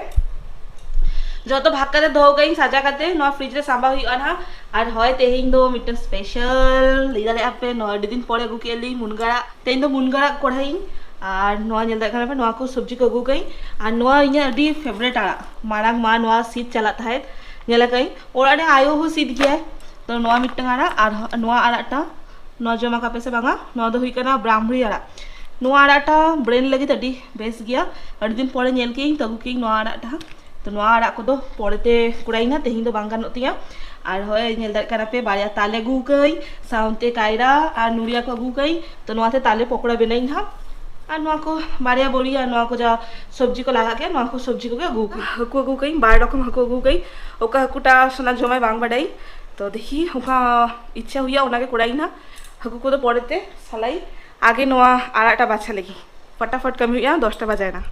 ᱡᱚᱛᱚ ᱵᱷᱟᱜᱽ ᱠᱟᱛᱮ ᱫᱚᱦᱚ ᱠᱟᱜ ᱤᱧ ᱥᱟᱡᱟ ᱠᱟᱛᱮ, ᱱᱚᱣᱟ ᱯᱷᱨᱤᱡᱽ ᱨᱮ ᱥᱟᱸᱵᱟᱣ ᱦᱩᱭᱩᱜᱼᱟ ᱱᱟᱦᱟᱜ᱾ ᱟᱨ ᱦᱳᱭ, ᱛᱮᱦᱮᱧ ᱫᱚ ᱢᱤᱫᱴᱮᱱ ᱥᱯᱮᱥᱟᱞ ᱞᱟᱹᱭ ᱫᱟᱲᱮᱭᱟᱜᱼᱟ ᱯᱮ, ᱱᱚᱣᱟ ᱟᱹᱰᱤ ᱫᱤᱱ ᱯᱚᱨᱮ ᱟᱹᱜᱩ ᱠᱮᱫ ᱞᱤᱧ ᱢᱩᱱᱜᱟᱹ ᱟᱲᱟᱜ᱾ ᱛᱮᱦᱮᱧ ᱫᱚ ᱢᱩᱱᱜᱟᱹ ᱟᱲᱟᱜ ᱠᱚᱲᱦᱟᱭᱤᱧ, ᱟᱨ ᱱᱚᱣᱟ ᱧᱮᱞ ᱫᱟᱲᱮᱭᱟᱜ ᱠᱟᱱᱟ ᱯᱮ, ᱱᱚᱣᱟ ᱠᱚ ᱥᱚᱵᱽᱡᱤ ᱠᱚ ᱟᱹᱜᱩ ᱠᱟᱜ ᱤᱧ᱾ ᱟᱨ ᱱᱚᱣᱟ ᱤᱧᱟᱹᱜ ᱟᱹᱰᱤ ᱯᱷᱮᱵᱟᱨᱮᱴ ᱟᱲᱟᱜ, ᱢᱟᱲᱟᱝ ᱢᱟ ᱱᱚᱣᱟ ᱥᱤᱫ ᱪᱟᱞᱟᱜ ᱛᱟᱦᱮᱸᱫ, ᱧᱮᱞ ᱟᱠᱟᱫ ᱤᱧ ᱚᱲᱟᱜ ᱨᱮ ᱟᱭᱳ ᱦᱚᱸ ᱥᱤᱫ ᱜᱮᱭᱟᱭ᱾ ᱛᱚ ᱱᱚᱣᱟ ᱢᱤᱫᱴᱟᱝ ᱟᱲᱟᱜ, ᱟᱨ ᱱᱚᱣᱟ ᱟᱲᱟᱜᱴᱟ, ᱱᱚᱣᱟ ᱡᱚᱢ ᱟᱠᱟᱫ ᱯᱮ ᱥᱮ ᱵᱟᱝᱟ? ᱱᱚᱣᱟ ᱫᱚ ᱦᱩᱭᱩᱜ ᱠᱟᱱᱟ ᱵᱨᱟᱦᱢᱲᱤ ᱟᱲᱟᱜ᱾ ᱱᱚᱣᱟ ᱟᱲᱟᱜᱴᱟ ᱵᱨᱮᱱ ᱞᱟᱹᱜᱤᱫ ᱟᱹᱰᱤ ᱵᱮᱥ ᱜᱮᱭᱟ᱾ ᱟᱹᱰᱤ ᱫᱤᱱ ᱯᱚᱨᱮ ᱧᱮᱞ ᱠᱮᱫᱟᱹᱧ, ᱛᱚ ᱟᱹᱜᱩ ᱠᱮᱫᱟᱹᱧ ᱱᱚᱣᱟ ᱟᱲᱟᱜᱴᱟ᱾ ᱛᱚ ᱱᱚᱣᱟ ᱟᱲᱟᱜ ᱠᱚᱫᱚ ᱯᱚᱨᱮᱛᱮ ᱠᱚᱨᱟᱭᱤᱧ ᱱᱟ, ᱛᱮᱦᱮᱧ ᱫᱚ ᱵᱟᱝ ᱜᱟᱱᱚᱜ ᱛᱤᱧᱟᱹ᱾ ᱟᱨ ᱦᱳᱭ, ᱧᱮᱞ ᱫᱟᱲᱮᱭᱟᱜ ᱠᱟᱱᱟ ᱯᱮ, ᱵᱟᱨᱭᱟ ᱛᱟᱞᱮ ᱟᱹᱜᱩ ᱠᱟᱹᱧ, ᱥᱟᱶᱛᱮ ᱠᱟᱭᱨᱟ ᱟᱨ ᱱᱩᱲᱤᱭᱟ ᱠᱚ ᱟᱹᱜᱩ ᱠᱟᱹᱧ᱾ ᱛᱚ ᱱᱚᱣᱟᱛᱮ ᱛᱟᱞᱮ ᱯᱚᱠᱚᱲᱟ ᱵᱮᱱᱟᱣᱤᱧ ᱦᱟᱸᱜ᱾ ᱟᱨ ᱱᱚᱣᱟ ᱠᱚ ᱵᱟᱨᱭᱟ ᱵᱚᱲᱤ ᱟᱨ ᱱᱚᱣᱟ ᱠᱚ ᱡᱟ ᱥᱚᱵᱽᱡᱤ ᱠᱚ ᱞᱟᱜᱟᱜ ᱜᱮᱭᱟ, ᱱᱚᱣᱟ ᱠᱚ ᱥᱚᱵᱽᱡᱤ ᱠᱚᱜᱮ ᱟᱹᱜᱩ ᱠᱟᱹᱧ᱾ ᱦᱟᱹᱠᱩ ᱟᱹᱜᱩ ᱠᱟᱹᱧ, ᱵᱟᱨ ᱨᱚᱠᱚᱢ ᱦᱟᱹᱠᱩ ᱟᱹᱜᱩ ᱠᱟᱹᱧ᱾ ᱚᱠᱟ ᱦᱟᱹᱠᱩᱴᱟ ᱥᱚᱱᱟ ᱡᱚᱢᱟᱭ ᱵᱟᱝ ᱵᱟᱰᱟᱭ, ᱛᱚ ᱫᱮᱠᱷᱤ ᱚᱠᱟ ᱤᱪᱪᱷᱟ ᱦᱩᱭᱩᱜᱼᱟ ᱚᱱᱟᱜᱮ ᱠᱚᱨᱟᱭᱤᱧ ᱦᱟᱸᱜ᱾ ᱦᱟᱹᱠᱩ ᱠᱚᱫᱚ ᱯᱚᱨᱮᱛᱮ ᱥᱟᱞᱟᱭ, ᱟᱜᱮ ᱱᱚᱣᱟ ᱟᱲᱟᱜᱴᱟ ᱵᱟᱪᱷᱟ ᱞᱟᱹᱜᱤᱫ ᱯᱷᱟᱴᱟᱯᱷᱟᱴ ᱠᱟᱹᱢᱤ ᱦᱩᱭᱩᱜᱼᱟ, ᱫᱚᱥᱴᱟ ᱵᱟᱡᱟᱭᱮᱱᱟ᱾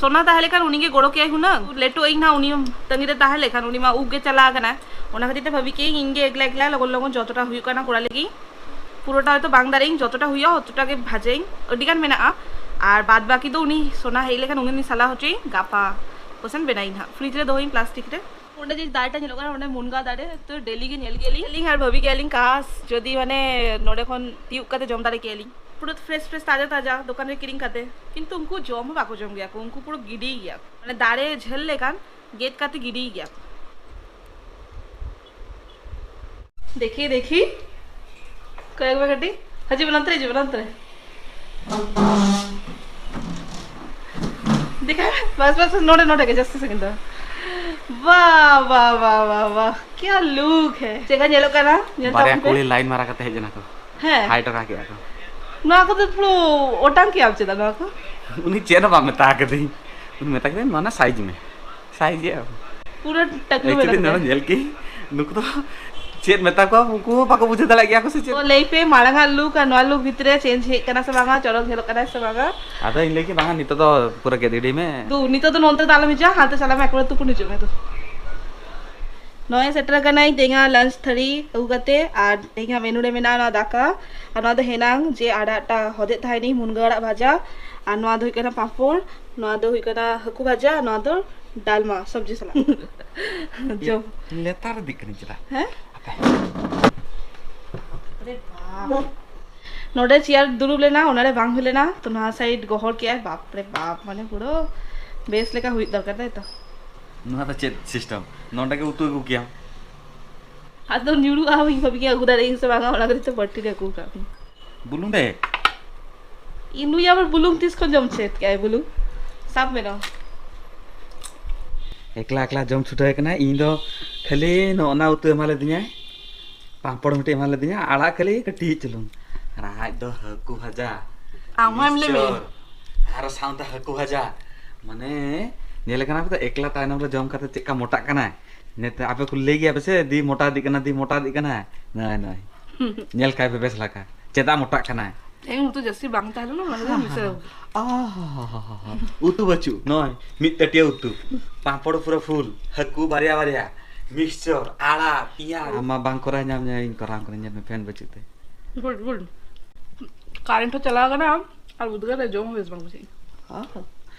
ᱥᱚᱱᱟ ᱛᱟᱦᱮᱸ ᱞᱮᱠᱷᱟᱱ ᱩᱱᱤᱜᱮ ᱜᱚᱲᱚ ᱠᱮᱭᱟᱭ ᱦᱩᱱᱟᱹᱝ, ᱞᱮᱴᱚᱜ ᱟᱹᱧ ᱱᱟᱦᱟᱜ ᱩᱱᱤ ᱛᱟᱺᱜᱤ ᱨᱮ ᱛᱟᱦᱮᱸ ᱞᱮᱠᱷᱟᱱ, ᱩᱱᱤ ᱢᱟ ᱩᱵ ᱜᱮ ᱪᱟᱞᱟᱣ ᱟᱠᱟᱱᱟ᱾ ᱚᱱᱟ ᱠᱷᱟᱹᱛᱤᱨ ᱛᱮ ᱵᱷᱟᱹᱵᱤ ᱠᱮᱫᱟᱹᱧ ᱤᱧ ᱜᱮ ᱮᱠᱞᱟ ᱮᱠᱞᱟ ᱞᱚᱜᱚᱱ ᱞᱚᱜᱚᱱ ᱡᱚᱛᱚᱴᱟ ᱦᱩᱭᱩᱜ ᱠᱟᱱᱟ ᱠᱚᱨᱟᱣ ᱞᱮᱜᱤᱧ᱾ ᱯᱩᱨᱟᱹᱴᱟ ᱦᱚᱭᱛᱳ ᱵᱟᱝ ᱫᱟᱲᱮᱭᱟᱜ ᱤᱧ, ᱡᱚᱛᱚᱴᱟ ᱦᱩᱭᱩᱜᱼᱟ ᱚᱛᱚᱴᱟ ᱜᱮ ᱵᱷᱟᱡᱟᱭᱟᱹᱧ, ᱟᱹᱰᱤ ᱜᱟᱱ ᱢᱮᱱᱟᱜᱼᱟ᱾ ᱟᱨ ᱵᱟᱫ ᱵᱟᱹᱠᱤ ᱫᱚ ᱩᱱᱤ ᱥᱚᱱᱟ ᱦᱮᱡ ᱞᱮᱠᱷᱟᱱ ᱩᱱᱤ ᱥᱟᱞᱟ ᱦᱚᱪᱚᱭᱟᱹᱧ, ᱜᱟᱯᱟ ᱠᱚᱥᱮᱱ ᱵᱮᱱᱟᱭᱟᱹᱧ ᱦᱟᱸᱜ᱾ ᱯᱷᱨᱤᱡᱽ ᱨᱮ ᱫᱚᱦᱚᱭᱟᱹᱧ ᱯᱞᱟᱥᱴᱤᱠ ᱨᱮ᱾ ᱚᱸᱰᱮ ᱡᱮ ᱫᱟᱨᱮᱴᱟ ᱧᱮᱞᱚᱜ ᱠᱟᱱᱟ, ᱚᱸᱰᱮ ᱢᱩᱱᱜᱟ ᱫᱟᱨᱮ, ᱛᱚ ᱰᱮᱞᱤ ᱜᱮ ᱧᱮᱞ ᱜᱮᱭᱟᱞᱤᱧ ᱟᱹᱞᱤᱧ, ᱟᱨ ᱵᱷᱟᱹᱵᱤ ᱜᱮᱭᱟᱞᱤᱧ ᱠᱟᱥ ᱡᱩᱫᱤ ᱢᱟᱱᱮ ᱱᱚᱰᱮ ᱠᱷᱚᱱ ᱛᱤᱭᱩᱜ ᱠᱟᱛᱮ ᱡᱚᱢ ᱫᱟᱲᱮ ᱠᱮᱭᱟᱞᱤᱧ᱾ ᱯᱩᱨᱟᱹ ᱯᱷᱨᱮᱥ ᱯᱷᱨᱮᱥ ᱛᱟᱡᱟ ᱛᱟᱡᱟ ᱫᱚᱠᱟᱱ ᱨᱮ ᱠᱤᱨᱤᱧ ᱠᱟᱛᱮ, ᱠᱤᱱᱛᱩ ᱩᱱᱠᱩ ᱡᱚᱢ ᱦᱚᱸ ᱵᱟᱠᱚ ᱡᱚᱢ ᱜᱮᱭᱟ ᱠᱚ, ᱩᱱᱠᱩ ᱯᱩᱨᱟᱹ ᱜᱤᱰᱤᱭ ᱜᱮᱭᱟ ᱠᱚ, ᱢᱟᱱᱮ ᱫᱟᱨᱮ ᱡᱷᱟᱹᱞ ᱞᱮᱠᱟᱱ ᱜᱮᱫ ᱠᱟᱛᱮ ᱜᱤᱰᱤᱭ ᱜᱮᱭᱟ ᱠᱚ᱾ ᱫᱮᱠᱷᱤ ᱫᱮᱠᱷᱤ, ᱠᱚᱭᱮᱠ ᱵᱟᱨ ᱠᱟᱹᱴᱤᱡ ᱦᱤᱡᱩᱜ ᱵᱮᱱ, ᱱᱚᱱᱛᱮ ᱨᱮ ᱦᱤᱡᱩᱜ ᱵᱮᱱ, ᱱᱚᱱᱛᱮ ᱨᱮ᱾ ᱫᱮᱠᱷᱟ, ᱵᱟᱥ ᱵᱟᱥ, ᱱᱚᱰᱮ ᱱᱚᱰᱮ ᱜᱮ, ᱡᱟᱹᱥᱛᱤ ᱥᱟᱺᱜᱤᱧ ᱫᱚ᱾ ᱵᱟ ᱵᱟ ᱵᱟ ᱵᱟ ᱵᱟ, ᱠᱭᱟ ᱞᱩᱠ ᱦᱮ᱾ ᱪᱮᱫ ᱞᱮᱠᱟ ᱧᱮᱞᱚᱜ ᱠᱟᱱᱟ ᱧᱮᱞ ᱵᱟᱨᱭᱟ ᱛᱟᱵᱚᱱ ᱯᱮ᱾ ᱠᱩᱲᱤ ᱞᱟᱭᱤᱱ ᱢᱟᱨᱟ ᱠᱟᱛᱮ ᱦᱮᱡ ᱮᱱᱟ ᱠᱚ᱾ ᱦᱮᱸ᱾ ᱦᱟᱭ ᱦᱚᱴᱚ ᱠᱟᱜ ᱠᱮᱜᱼᱟ ᱠᱚ᱾ ᱱᱚᱣᱟ ᱠᱚᱫᱚ ᱯᱩᱨᱟᱹ ᱚᱴᱟᱝ ᱠᱮᱜᱼᱟᱢ ᱪᱮᱫᱟᱜ ᱱᱚᱣᱟ ᱠᱚ? ᱩᱱᱤ ᱪᱮᱫ ᱦᱚᱸ ᱵᱟᱢ ᱢᱮᱛᱟ ᱠᱟᱫᱤᱧ᱾ ᱩᱱᱤ ᱢᱮᱛᱟ ᱠᱮᱫᱟᱹᱧ, "ᱱᱚᱣᱟ ᱨᱮᱱᱟᱜ ᱥᱟᱭᱤᱡᱽ ᱢᱮ, ᱥᱟᱭᱤᱡᱽ ᱮᱜᱼᱟ ᱵᱚᱱ?" ᱯᱩᱨᱟᱹ ᱴᱟᱠᱞᱩ ᱮᱠᱪᱩᱭᱮᱞᱤ ᱢᱮᱱᱟᱜ ᱱᱚᱰᱮ ᱛᱟᱭᱟ᱾ ᱧᱮᱞ ᱠᱮᱜ ᱱᱩᱠᱩ ᱫᱚ ᱪᱮᱫ ᱢᱮᱛᱟ ᱠᱚᱣᱟ, ᱩᱱᱠᱩ ᱦᱚᱸ ᱵᱟᱠᱚ ᱵᱩᱡᱷᱟᱹᱣ ᱫᱟᱲᱮᱭᱟᱜ ᱜᱮᱭᱟ ᱠᱚ ᱥᱮ ᱪᱮᱫ? ᱛᱚ ᱞᱟᱹᱭ ᱯᱮ, ᱢᱟᱲᱟᱝ ᱟᱜ ᱞᱩᱠ ᱟᱨ ᱱᱚᱣᱟ ᱞᱩᱠ ᱵᱷᱤᱛᱨᱤ ᱨᱮ ᱪᱮᱧᱡᱽ ᱦᱮᱡ ᱠᱟᱱᱟ ᱥᱮ ᱵᱟᱝᱟ, ᱪᱚᱨᱚᱠ ᱧᱮᱞᱚᱜ ᱠᱟᱱᱟ ᱥᱮ ᱵᱟᱝᱟ? ᱟᱫᱚ ᱤᱧ ᱞᱟᱹᱭ ᱠᱮᱫ, ᱵᱟᱝᱟ, ᱱᱤᱛᱚᱜ ᱫᱚ ᱯᱩᱨᱟᱹ ᱜᱮᱫ ᱜᱤᱰᱤ ᱢᱮ᱾ ᱫᱩ, ᱱᱤᱛᱚᱜ ᱫᱚ ᱱᱚᱱᱛᱮ ᱫᱚ ᱟᱞᱚᱢ ᱦᱤᱡᱩᱜᱼᱟ, ᱦᱟᱱᱛᱮ ᱪᱟᱞᱟᱜ ᱢᱮ, ᱮᱠᱵᱟᱨᱮ ᱛᱩᱯᱩᱱ ᱦᱤᱡᱩᱜ ᱢᱮ ᱫᱩ᱾ ᱱᱚᱜᱼᱚᱭ ᱥᱮᱴᱮᱨ ᱟᱠᱟᱱᱟᱹᱧ ᱛᱮᱦᱮᱧᱟᱜ ᱞᱟᱧᱪ ᱛᱷᱟᱹᱨᱤ ᱟᱹᱜᱩ ᱠᱟᱛᱮ, ᱟᱨ ᱛᱮᱦᱮᱧᱟᱜ ᱢᱮᱱᱩ ᱨᱮ ᱢᱮᱱᱟᱜᱼᱟ ᱱᱚᱣᱟ ᱫᱟᱠᱟ, ᱟᱨ ᱱᱚᱣᱟ ᱫᱚ ᱦᱮᱱᱟᱝ ᱡᱮ ᱟᱲᱟᱜᱴᱟ ᱦᱚᱫᱮᱫ ᱛᱟᱦᱮᱱᱤᱧ, ᱢᱩᱱᱜᱟᱹ ᱟᱲᱟᱜ ᱵᱷᱟᱡᱟ, ᱟᱨ ᱱᱚᱣᱟ ᱫᱚ ᱦᱩᱭᱩᱜ ᱠᱟᱱᱟ ᱯᱟᱸᱯᱚᱲ, ᱱᱚᱣᱟ ᱫᱚ ᱦᱩᱭᱩᱜ ᱠᱟᱱᱟ ᱦᱟᱹᱠᱩ ᱵᱷᱟᱡᱟ, ᱱᱚᱣᱟ ᱫᱚ ᱰᱟᱞᱢᱟ ᱥᱚᱵᱽᱡᱤ ᱥᱟᱞᱟᱜ᱾ ᱡᱚᱢ᱾ ᱞᱮᱛᱟᱲ ᱤᱫᱤᱜ ᱠᱟᱹᱱᱟᱹᱧ ᱪᱮᱫᱟᱜ? ᱦᱮᱸ? ᱦᱟᱯᱮ᱾ ᱟᱨᱮ ᱵᱟᱯ᱾ ᱱᱚᱰᱮ ᱪᱮᱭᱟᱨ ᱫᱩᱲᱩᱵ ᱞᱮᱱᱟ, ᱚᱱᱟᱨᱮ ᱵᱟᱝ ᱦᱩᱭ ᱞᱮᱱᱟ, ᱛᱚ ᱱᱚᱣᱟ ᱥᱟᱭᱤᱰ ᱜᱚᱦᱚᱲ ᱠᱮᱜᱼᱟᱭ᱾ ᱵᱟᱯ ᱨᱮ ᱵᱟᱯ, ᱢᱟᱱᱮ ᱯᱩᱨᱟᱹ ᱵᱮᱥ ᱞᱮᱠᱟ ᱦᱩᱭᱩᱜ ᱫᱚᱨᱠᱟᱨ, ᱛᱟᱭ ᱛᱚ? ᱱᱚᱣᱟ ᱫᱚ ᱪᱮᱫ ᱥᱤᱥᱴᱮᱢ? ᱱᱚᱰᱮ ᱜᱮ ᱩᱛᱩ ᱟᱹᱜᱩ ᱠᱮᱭᱟᱢ᱾ ᱟᱫᱚ ᱧᱩᱨᱩᱜᱼᱟ, ᱤᱧ ᱵᱷᱟᱵᱤ ᱜᱮ ᱟᱹᱜᱩ ᱫᱟᱲᱮᱭᱟᱜ ᱤᱧ ᱥᱮ ᱵᱟᱝᱟ, ᱚᱱᱟ ᱠᱷᱟᱹᱛᱤᱨ ᱛᱮ ᱵᱟᱹᱴᱤ ᱨᱮ ᱟᱹᱜᱩ ᱠᱟᱜ ᱢᱮ᱾ ᱵᱩᱞᱩᱝ ᱨᱮ? ᱤᱧ ᱱᱩᱭ ᱟᱵᱟᱨ ᱵᱩᱞᱩᱝ ᱛᱤᱥ ᱠᱷᱚᱱ ᱡᱚᱢ ᱪᱮᱫ ᱠᱮᱜᱼᱟᱭ ᱵᱩᱞᱩᱝ? ᱥᱟᱵ ᱢᱮ ᱱᱚᱣᱟ᱾ ᱮᱠᱞᱟ ᱮᱠᱞᱟ ᱡᱚᱢ ᱪᱷᱩᱴᱟᱹᱣ ᱠᱟᱱᱟᱭ᱾ ᱤᱧ ᱫᱚ ᱠᱷᱟᱹᱞᱤ ᱱᱚᱜᱼᱚ ᱱᱟ ᱩᱛᱩ ᱮᱢᱟ ᱞᱮᱫᱤᱧᱟᱭ, ᱯᱟᱸᱯᱚᱲ ᱢᱤᱫᱴᱮᱡ ᱮᱢᱟ ᱞᱮᱫᱤᱧᱟ, ᱟᱲᱟᱜ ᱠᱷᱟᱹᱞᱤ ᱠᱟᱹᱴᱤᱡ ᱪᱩᱞᱩᱝ, ᱟᱨ ᱟᱡ ᱫᱚ ᱦᱟᱹᱠᱩ ᱵᱷᱟᱡᱟ, ᱟᱢ ᱢᱟ ᱮᱢ ᱞᱮ ᱢᱮ᱾ ᱢᱤᱠᱥᱪᱚᱨ, ᱟᱨ ᱥᱟᱶᱛᱮ ᱦᱟᱹᱠᱩ ᱵᱷᱟᱡᱟ᱾ ᱢᱟᱱᱮ, ᱧᱮᱞᱮ ᱠᱟᱱᱟ ᱯᱮ ᱛᱚ, ᱮᱠᱞᱟ ᱛᱟᱭᱱᱚᱢ ᱨᱮ ᱡᱚᱢ ᱠᱟᱛᱮ ᱪᱮᱫ ᱞᱮᱠᱟ ᱢᱚᱴᱟᱜ ᱠᱟᱱᱟᱭ᱾ ᱱᱮᱛᱟᱨ ᱟᱯᱮ ᱠᱚ ᱞᱟᱹᱭ ᱜᱮᱭᱟ ᱯᱮ ᱥᱮ, "ᱫᱤ ᱢᱚᱴᱟ ᱤᱫᱤᱜ ᱠᱟᱱᱟ, ᱫᱤ ᱢᱚᱴᱟ ᱤᱫᱤᱜ ᱠᱟᱱᱟ"? ᱱᱚᱜᱼᱚᱭ, ᱱᱚᱜᱼᱚᱭ᱾ ᱧᱮᱞ ᱠᱟᱭ ᱯᱮ ᱵᱮᱥ ᱞᱮᱠᱟ, ᱪᱮᱫᱟᱜ ᱢᱚᱴᱟᱜ ᱠᱟᱱᱟᱭ᱾ ᱛᱮᱦᱮᱧ ᱩᱛᱩ ᱡᱟᱹᱥᱛᱤ ᱵᱟᱝ ᱛᱟᱦᱮᱸ ᱞᱮᱱᱟ, ᱚᱱᱟ ᱠᱷᱟᱹᱛᱤᱨ ᱢᱤᱥᱮ ᱟᱦᱟᱦᱟᱦᱟ᱾ ᱩᱛᱩ ᱵᱟᱹᱪᱩᱜ, ᱱᱚᱜᱼᱚᱭ ᱢᱤᱫ ᱴᱟᱹᱴᱤᱭᱟᱹ ᱩᱛᱩ, ᱯᱟᱸᱯᱚᱲ ᱯᱩᱨᱟᱹ ᱯᱷᱩᱞ, ᱦᱟᱹᱠᱩ ᱵᱟᱨᱭᱟ ᱵᱟᱨᱭᱟ, ᱢᱤᱠᱥᱪᱚᱨ, ᱟᱲᱟᱜ, ᱯᱮᱸᱭᱟᱡᱽ᱾ ᱟᱢ ᱢᱟ ᱵᱟᱝ ᱠᱚᱨᱟᱣ ᱧᱟᱢ ᱧᱟᱢ, ᱤᱧ ᱠᱚᱨᱟᱣ ᱟᱢ ᱠᱟᱹᱱᱟᱹᱧ, ᱧᱮᱞ ᱢᱮ, ᱯᱷᱮᱱ ᱵᱟᱹᱪᱩᱜ ᱛᱮ᱾ Good, good. ᱠᱟᱨᱮᱱᱴ ᱦᱚᱸ ᱪᱟᱞᱟᱣ ᱠᱟᱱᱟ, ᱟᱨ ᱩᱫᱽᱜᱟᱹᱨ ᱨᱮ ᱡᱚᱢ ᱦᱚᱸ ᱵᱮᱥ ᱵᱟᱝ ᱵᱩᱡᱷᱟᱹᱜ ᱠᱟᱱᱟ᱾ ᱟᱦᱟ᱾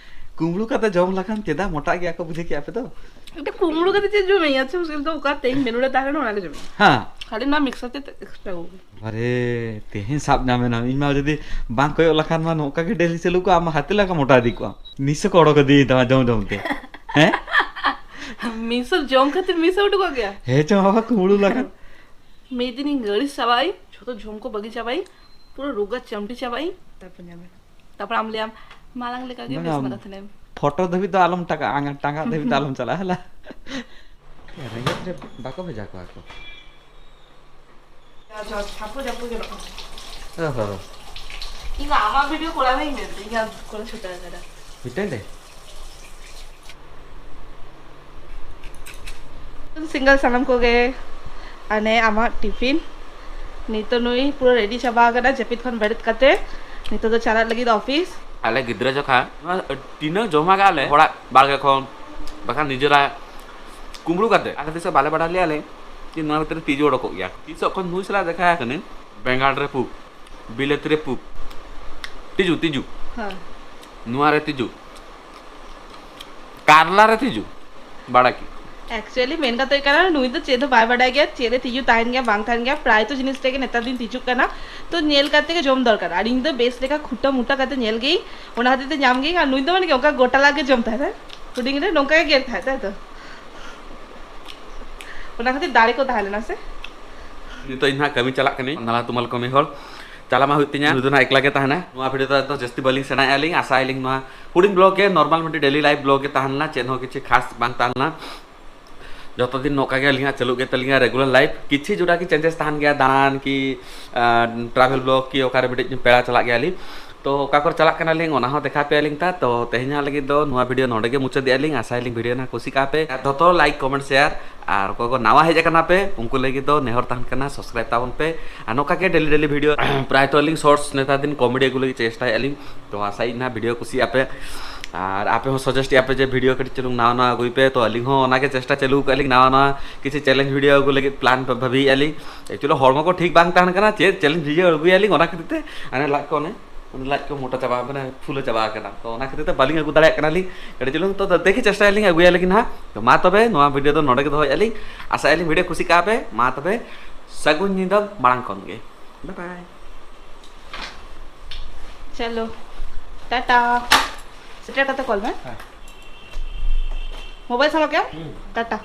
ᱠᱩᱢᱵᱽᱲᱩ ᱠᱟᱛᱮ ᱡᱚᱢ ᱞᱮᱠᱷᱟᱱ ᱪᱮᱫᱟᱜ ᱢᱚᱴᱟᱜ ᱜᱮᱭᱟ ᱠᱚ, ᱵᱩᱡᱷᱟᱹᱣ ᱠᱮᱜᱼᱟ ᱯᱮ ᱛᱚ? ᱮᱱᱛᱮ ᱠᱩᱢᱵᱽᱲᱩ ᱠᱟᱛᱮ ᱪᱮᱫ ᱡᱚᱢ ᱤᱧ? ᱟᱪᱪᱷᱟ, ᱩᱥᱠᱮ ᱫᱚ ᱚᱠᱟ ᱛᱮᱦᱮᱧ ᱢᱮᱱᱩ ᱨᱮ ᱛᱟᱦᱮᱸ ᱞᱮᱱᱟ, ᱚᱱᱟ ᱜᱮ ᱡᱚᱢ ᱤᱧ᱾ ᱦᱮᱸ᱾ ᱠᱷᱟᱹᱞᱤ ᱱᱚᱣᱟ ᱢᱤᱠᱥᱟᱨ ᱛᱮ extra ᱟᱹᱜᱩ ᱠᱟᱫᱟ᱾ ᱟᱨᱮ, ᱛᱮᱦᱮᱧ ᱥᱟᱵ ᱧᱟᱢ ᱮᱱᱟ᱾ ᱤᱧ ᱢᱟ ᱡᱩᱫᱤ ᱵᱟᱝ ᱠᱚᱭᱚᱜ ᱞᱮᱠᱷᱟᱱ ᱢᱟ ᱱᱚᱝᱠᱟ ᱜᱮ ᱰᱮᱞᱤ ᱪᱟᱹᱞᱩ ᱠᱚᱜᱼᱟ, ᱟᱢ ᱢᱟ ᱦᱟᱹᱛᱤ ᱞᱮᱠᱟ ᱢᱚᱴᱟ ᱤᱫᱤ ᱠᱚᱜᱼᱟᱢ᱾ ᱢᱤᱥᱚ ᱠᱚ ᱚᱰᱚᱠ ᱤᱫᱤᱭᱮᱫ ᱛᱟᱢᱟ ᱡᱚᱢ ᱡᱚᱢ ᱛᱮ᱾ ᱦᱮᱸ? ᱢᱤᱥᱚ ᱡᱚᱢ ᱠᱷᱟᱹᱛᱤᱨ ᱢᱤᱥᱚ ᱩᱰᱩᱠᱚᱜ ᱜᱮᱭᱟ? ᱦᱮᱸ ᱪᱚ ᱵᱟᱵᱟ, ᱠᱩᱢᱵᱽᱲᱩ ᱞᱮᱠᱟ᱾ ᱢᱤᱫ ᱫᱤᱱᱤᱧ ᱜᱟᱹᱲᱤ ᱪᱟᱵᱟᱭ, ᱡᱷᱚᱛᱚ ᱡᱚᱢ ᱠᱚ ᱵᱟᱹᱜᱤ ᱪᱟᱵᱟᱭ, ᱯᱩᱨᱟᱹ ᱨᱳᱜᱟ ᱪᱟᱢᱴᱤ ᱪᱟᱵᱟᱭ, ᱛᱟᱨᱯᱚᱨ ᱧᱟᱢᱮ᱾ ᱛᱟᱨᱯᱚᱨ ᱟᱢ ᱞᱟᱹᱭᱟᱢ, "ᱢᱟᱲᱟᱝ ᱞᱮᱠᱟ ᱜᱮ ᱵᱟᱝᱟ, ᱵᱮᱥ ᱨᱮᱱᱟᱜ ᱠᱟᱛᱷᱟ ᱞᱟᱹᱭᱟᱢ᱾" ᱯᱷᱳᱴᱳ ᱫᱷᱟᱹᱵᱤᱡ ᱫᱚ ᱟᱞᱚᱢ ᱴᱟᱠᱟ, ᱴᱟᱸᱜᱟ ᱫᱷᱟᱹᱵᱤᱡ ᱫᱚ ᱟᱞᱚᱢ ᱪᱟᱞᱟᱜᱼᱟ, ᱦᱮᱞᱟ᱾ ᱨᱮᱸᱜᱮᱡ ᱨᱮ ᱵᱟᱠᱚ ᱵᱷᱮᱡᱟ ᱠᱚᱣᱟ ᱠᱚ᱾ ᱡᱷᱟᱯᱩ ᱡᱷᱟᱯᱩ ᱧᱮᱞᱚᱜ ᱠᱟᱱᱟ᱾ ᱚᱦᱚ᱾ ᱤᱧ ᱫᱚ ᱟᱢᱟᱜ ᱵᱷᱤᱰᱤᱭᱳ ᱠᱚᱨᱟᱣ ᱦᱚᱸᱧ ᱢᱮᱱᱛᱮ, ᱤᱧ ᱟᱨ ᱠᱚᱨᱟᱣ ᱪᱷᱩᱴᱟᱹᱣ ᱠᱟᱱᱟ᱾ ᱢᱤᱫᱴᱮᱱ ᱰᱮ? ᱥᱤᱝᱜᱮᱞ ᱥᱟᱱᱟᱢ ᱠᱚᱜᱮ᱾ ᱟᱨ ᱱᱮ ᱟᱢᱟᱜ ᱴᱤᱯᱷᱤᱱ᱾ ᱱᱤᱛᱚᱜ ᱱᱩᱭ ᱯᱩᱨᱟᱹ ᱨᱮᱰᱤ ᱪᱟᱵᱟ ᱟᱠᱟᱱᱟ ᱡᱟᱹᱯᱤᱫ ᱠᱷᱚᱱ ᱵᱮᱨᱮᱫ ᱠᱟᱛᱮ᱾ ᱱᱤᱛᱚᱜ ᱫᱚ ᱪᱟᱞᱟᱜ ᱞᱟᱹᱜᱤᱫ ᱚᱯᱷᱤᱥ᱾ ᱟᱞᱮ ᱜᱤᱫᱽᱨᱟᱹ ᱡᱚᱠᱷᱟ ᱱᱚᱣᱟ ᱴᱤᱱᱟᱹ ᱡᱚᱢᱟ ᱜᱮ ᱟᱞᱮ ᱦᱚᱲᱟᱜ ᱵᱟᱲᱜᱮ ᱠᱷᱚᱱ, ᱵᱟᱠᱷᱟᱱ ᱱᱤᱡᱮᱨᱟᱜ ᱠᱩᱢᱵᱽᱲᱩ ᱠᱟᱛᱮ᱾ ᱟᱞᱮ ᱛᱤᱥ ᱦᱚᱸ ᱵᱟᱞᱮ ᱵᱟᱲᱟᱭ ᱞᱮᱭᱟ ᱞᱮ ᱡᱮ ᱱᱚᱣᱟ ᱵᱷᱤᱛᱨᱤ ᱨᱮ ᱛᱤᱡᱩ ᱚᱰᱚᱠᱚᱜ ᱜᱮᱭᱟ᱾ ᱛᱤᱥᱚᱜ ᱠᱷᱚᱱ ᱱᱩᱭ ᱥᱟᱞᱟᱜ ᱫᱮᱠᱷᱟ ᱟᱠᱟᱱᱟᱹᱧ, ᱵᱮᱸᱜᱟᱲ ᱨᱮ ᱯᱩᱠ, ᱵᱤᱞᱟᱹᱛᱤ ᱨᱮ ᱯᱩᱠ, ᱛᱤᱡᱩ, ᱛᱤᱡᱩ, ᱦᱮᱸ᱾ ᱱᱚᱣᱟ ᱨᱮ ᱛᱤᱡᱩ, ᱠᱟᱨᱞᱟ ᱨᱮ ᱛᱤᱡᱩ, ᱵᱟᱲᱟ ᱠᱮᱫ᱾ ᱮᱠᱪᱩᱭᱮᱞᱤ ᱢᱮᱱ ᱠᱟᱛᱮ ᱦᱩᱭᱩᱜ ᱠᱟᱱᱟ, ᱱᱩᱭ ᱫᱚ ᱪᱮᱫ ᱦᱚᱸ ᱵᱟᱭ ᱵᱟᱰᱟᱭ ᱜᱮᱭᱟ, ᱪᱮᱫ ᱨᱮ ᱛᱤᱡᱩ ᱛᱟᱦᱮᱱ ᱜᱮᱭᱟ ᱵᱟᱝ ᱛᱟᱦᱮᱱ ᱜᱮᱭᱟ, ᱯᱨᱟᱭ ᱛᱚ ᱡᱤᱱᱤᱥ ᱨᱮᱜᱮ ᱱᱮᱛᱟᱨ ᱫᱤᱱ ᱛᱤᱡᱩᱜ ᱠᱟᱱᱟ᱾ ᱛᱚ ᱧᱮᱞ ᱠᱟᱛᱮ ᱜᱮ ᱡᱚᱢ ᱫᱚᱨᱠᱟᱨ᱾ ᱟᱨ ᱤᱧ ᱫᱚ ᱵᱮᱥ ᱞᱮᱠᱟ ᱠᱷᱩᱴᱟ ᱢᱩᱴᱟ ᱠᱟᱛᱮ ᱧᱮᱞ ᱜᱮᱭᱟᱹᱧ, ᱚᱱᱟ ᱠᱷᱟᱹᱛᱤᱨ ᱛᱮ ᱧᱟᱢ ᱜᱮᱭᱟᱹᱧ᱾ ᱟᱨ ᱱᱩᱭ ᱫᱚ ᱢᱟᱱᱮ ᱚᱱᱠᱟ ᱜᱚᱴᱟ ᱞᱟᱜ ᱜᱮ ᱡᱚᱢ ᱛᱟᱦᱮᱱᱟᱭ, ᱦᱩᱰᱤᱧ ᱨᱮ ᱱᱚᱝᱠᱟ ᱜᱮ ᱜᱮᱨ ᱛᱟᱦᱮᱸᱫ, ᱛᱟᱭ ᱛᱚ? ᱚᱱᱟ ᱠᱷᱟᱹᱛᱤᱨ ᱫᱟᱲᱮ ᱠᱚ ᱛᱟᱦᱮᱸ ᱞᱮᱱᱟ ᱥᱮ? ᱱᱤᱛᱚᱜ ᱤᱧ ᱦᱟᱸᱜ ᱠᱟᱹᱢᱤ ᱪᱟᱞᱟᱜ ᱠᱟᱹᱱᱟᱹᱧ, ᱱᱟᱞᱦᱟ ᱛᱩᱢᱟᱹᱞ ᱠᱟᱹᱢᱤ ᱦᱚᱲ ᱪᱟᱞᱟᱜ ᱢᱟ ᱦᱩᱭᱩᱜ ᱛᱤᱧᱟ᱾ ᱱᱩᱭ ᱫᱚ ᱱᱟᱦᱟᱜ ᱮᱠᱞᱟ ᱜᱮ ᱛᱟᱦᱮᱱᱟ᱾ ᱱᱚᱣᱟ ᱵᱷᱤᱰᱤᱭᱳ ᱫᱚ ᱟᱫᱚ ᱡᱟᱹᱥᱛᱤ ᱵᱟᱹᱞᱤᱧ ᱥᱮᱬᱟᱭᱮᱫᱼᱟ ᱞᱤᱧ, ᱟᱥᱟᱭᱟᱞᱤᱧ ᱱᱚᱣᱟ ᱦᱩᱰᱤᱧ ᱵᱞᱚᱜ ᱜᱮ, ᱱᱚᱨᱢᱟᱞ ᱢᱤᱫᱴᱤᱡ ᱰᱮᱞᱤ ᱞᱟᱭᱤᱯᱷ ᱵᱞᱚᱜ ᱜᱮ ᱛᱟᱦᱮᱸ ᱞᱮᱱᱟ, ᱪᱮᱫ ᱦᱚᱸ ᱠᱤᱪᱷᱩ ᱠᱷᱟᱥ ᱵᱟᱝ ᱛᱟᱦᱮᱸ ᱞᱮᱱᱟ᱾ ᱡᱚᱛᱚ ᱫᱤᱱ ᱱᱚᱝᱠᱟ ᱜᱮ ᱟᱹᱞᱤᱧᱟᱜ ᱪᱟᱹᱞᱩᱜ ᱜᱮ ᱛᱟᱹᱞᱤᱧᱟ ᱨᱮᱜᱩᱞᱟᱨ ᱞᱟᱭᱤᱯᱷ᱾ ᱠᱤᱪᱷᱩ ᱡᱚᱴᱟ ᱠᱤ ᱪᱮᱧᱡᱮᱥ ᱛᱟᱦᱮᱱ ᱜᱮᱭᱟ, ᱫᱟᱬᱟᱱ ᱠᱤ ᱴᱨᱟᱵᱷᱮᱞ ᱵᱞᱚᱜ ᱠᱤ ᱚᱠᱟᱨᱮ ᱢᱤᱫᱴᱤᱡ ᱯᱮᱲᱟ ᱪᱟᱞᱟᱜ ᱜᱮᱭᱟᱞᱤᱧ, ᱛᱚ ᱚᱠᱟ ᱠᱚᱨᱮ ᱪᱟᱞᱟᱜ ᱠᱟᱱᱟᱞᱤᱧ ᱚᱱᱟ ᱦᱚᱸ ᱫᱮᱠᱷᱟᱣ ᱯᱮᱭᱟᱞᱤᱧ ᱛᱟ᱾ ᱛᱚ ᱛᱮᱦᱮᱧᱟᱜ ᱞᱟᱹᱜᱤᱫ ᱫᱚ ᱱᱚᱣᱟ ᱵᱷᱤᱰᱤᱭᱳ ᱱᱚᱰᱮ ᱜᱮ ᱢᱩᱪᱟᱹᱫᱮᱜᱼᱟ ᱞᱤᱧ᱾ ᱟᱥᱟᱭᱟᱞᱤᱧ ᱵᱷᱤᱰᱤᱭᱳ ᱱᱟᱦᱟᱜ ᱠᱩᱥᱤ ᱠᱟᱜᱼᱟ ᱯᱮ᱾ ᱟᱨ ᱡᱚᱛᱚ ᱞᱟᱭᱤᱠ, ᱠᱚᱢᱮᱱᱴ, ᱥᱮᱭᱟᱨ, ᱟᱨ ᱚᱠᱚᱭ ᱠᱚ ᱱᱟᱣᱟ ᱦᱮᱡ ᱟᱠᱟᱱᱟ ᱯᱮ ᱩᱱᱠᱩ ᱞᱟᱹᱜᱤᱫ ᱫᱚ ᱱᱮᱦᱚᱨ ᱛᱟᱦᱮᱱ ᱠᱟᱱᱟ ᱥᱟᱵᱥᱠᱨᱟᱭᱤᱵ ᱛᱟᱵᱚᱱ ᱯᱮ᱾ ᱟᱨ ᱱᱚᱝᱠᱟ ᱜᱮ ᱰᱮᱞᱤ ᱰᱮᱞᱤ ᱵᱷᱤᱰᱤᱭᱳ ᱯᱨᱟᱭᱛᱚ ᱟᱹᱞᱤᱧ ᱥᱚᱨᱴᱥ ᱱᱮᱛᱟᱨ ᱫᱤᱱ ᱠᱚᱢᱮᱰᱤ ᱟᱹᱜᱩ ᱞᱟᱹᱜᱤᱫ ᱪᱮᱥᱴᱟᱭᱮᱫᱼᱟ ᱞᱤᱧ᱾ ᱛᱚ ᱟᱥᱟᱭᱮᱫ ᱱᱟ ᱵᱷᱤᱰᱤᱭᱳ ᱠᱩᱥᱤᱭᱟᱜᱼᱟ ᱯᱮ᱾ ᱟᱨ ᱟᱯᱮ ᱦᱚᱸ ᱥᱟᱡᱮᱥᱴ ᱮᱫᱼᱟ ᱯᱮ ᱡᱮ ᱵᱷᱤᱰᱤᱭᱳ ᱠᱟᱹᱴᱤᱡ ᱪᱩᱞᱩᱝ ᱱᱟᱣᱟ ᱱᱟᱣᱟ ᱟᱹᱜᱩᱭ ᱯᱮ᱾ ᱛᱚ ᱟᱹᱞᱤᱧ ᱦᱚᱸ ᱚᱱᱟᱜᱮ ᱪᱮᱥᱴᱟ ᱪᱟᱹᱞᱩ ᱟᱠᱟᱫ ᱞᱤᱧ ᱱᱟᱣᱟ ᱱᱟᱣᱟ ᱠᱤᱪᱷᱩ ᱪᱮᱞᱮᱧᱡᱽ ᱵᱷᱤᱰᱤᱭᱳ ᱟᱹᱜᱩ ᱞᱟᱹᱜᱤᱫ ᱯᱞᱟᱱ ᱵᱷᱟᱹᱵᱤᱭᱮᱫᱼᱟ ᱞᱤᱧ᱾ ᱮᱠᱪᱩᱭᱮᱞᱤ ᱦᱚᱲᱢᱚ ᱠᱚ ᱴᱷᱤᱠ ᱵᱟᱝ ᱛᱟᱦᱮᱱ ᱠᱟᱱᱟ, ᱪᱮᱫ ᱪᱮᱞᱮᱧᱡᱽ ᱵᱷᱤᱰᱤᱭᱳ ᱟᱹᱜᱩᱭᱟᱞᱤᱧ ᱚᱱᱟ ᱠᱷᱟᱹᱛᱤᱨ ᱛᱮ ᱦᱟᱱᱮ ᱞᱟᱡ ᱠᱚ ᱚᱱᱮ ᱚᱱᱮ ᱞᱟᱡ ᱠᱚ ᱢᱚᱴᱟ ᱪᱟᱵᱟ ᱟᱠᱟᱱᱟ, ᱯᱷᱩᱞᱟᱹ ᱪᱟᱵᱟ ᱟᱠᱟᱱᱟ᱾ ᱛᱚ ᱚᱱᱟ ᱠᱷᱟᱹᱛᱤᱨ ᱛᱮ ᱵᱟᱹᱞᱤᱧ ᱟᱹᱜᱩ ᱫᱟᱲᱮᱭᱟᱜ ᱠᱟᱱᱟᱞᱤᱧ ᱠᱟᱹᱴᱤᱡ ᱪᱩᱞᱩᱝ᱾ ᱛᱚ ᱫᱮᱠᱷᱤ ᱪᱮᱥᱴᱟᱭᱟᱞᱤᱧ ᱟᱹᱜᱩᱭᱟᱞᱤᱧ ᱱᱟᱦᱟᱜ᱾ ᱛᱚ ᱢᱟ ᱛᱚᱵᱮ ᱱᱚᱣᱟ ᱵᱷᱤᱰᱤᱭᱳ ᱫᱚ ᱱᱚᱰᱮ ᱜᱮ ᱫᱚᱦᱚᱭᱮᱫᱼᱟ ᱞᱤᱧ᱾ ᱟᱥᱟᱭᱟᱞᱤᱧ ᱵᱷᱤᱰᱤᱭᱳ ᱠᱩᱥᱤ ᱠᱟᱜᱼᱟ ᱯᱮ᱾ ᱢᱟ ᱛᱚᱵᱮ ᱥᱟᱹᱜᱩᱱ ᱧᱤᱫᱟᱹ ᱢᱟᱲᱟᱝ ᱠᱷᱚᱱ ᱜᱮ᱾ ᱵᱟᱭ ᱵᱟᱭ᱾ ᱪᱚᱞᱚ, ᱴᱟᱴᱟ᱾ ᱥᱮᱴᱮᱨ ᱠᱟᱛᱮ ᱠᱚᱞ ᱢᱮ᱾ ᱦᱮᱸ᱾ ᱢᱳᱵᱟᱭᱤᱞ ᱥᱟᱵ ᱠᱮᱫ ᱟᱢ? ᱦᱩᱸ᱾ ᱴᱟᱴᱟ᱾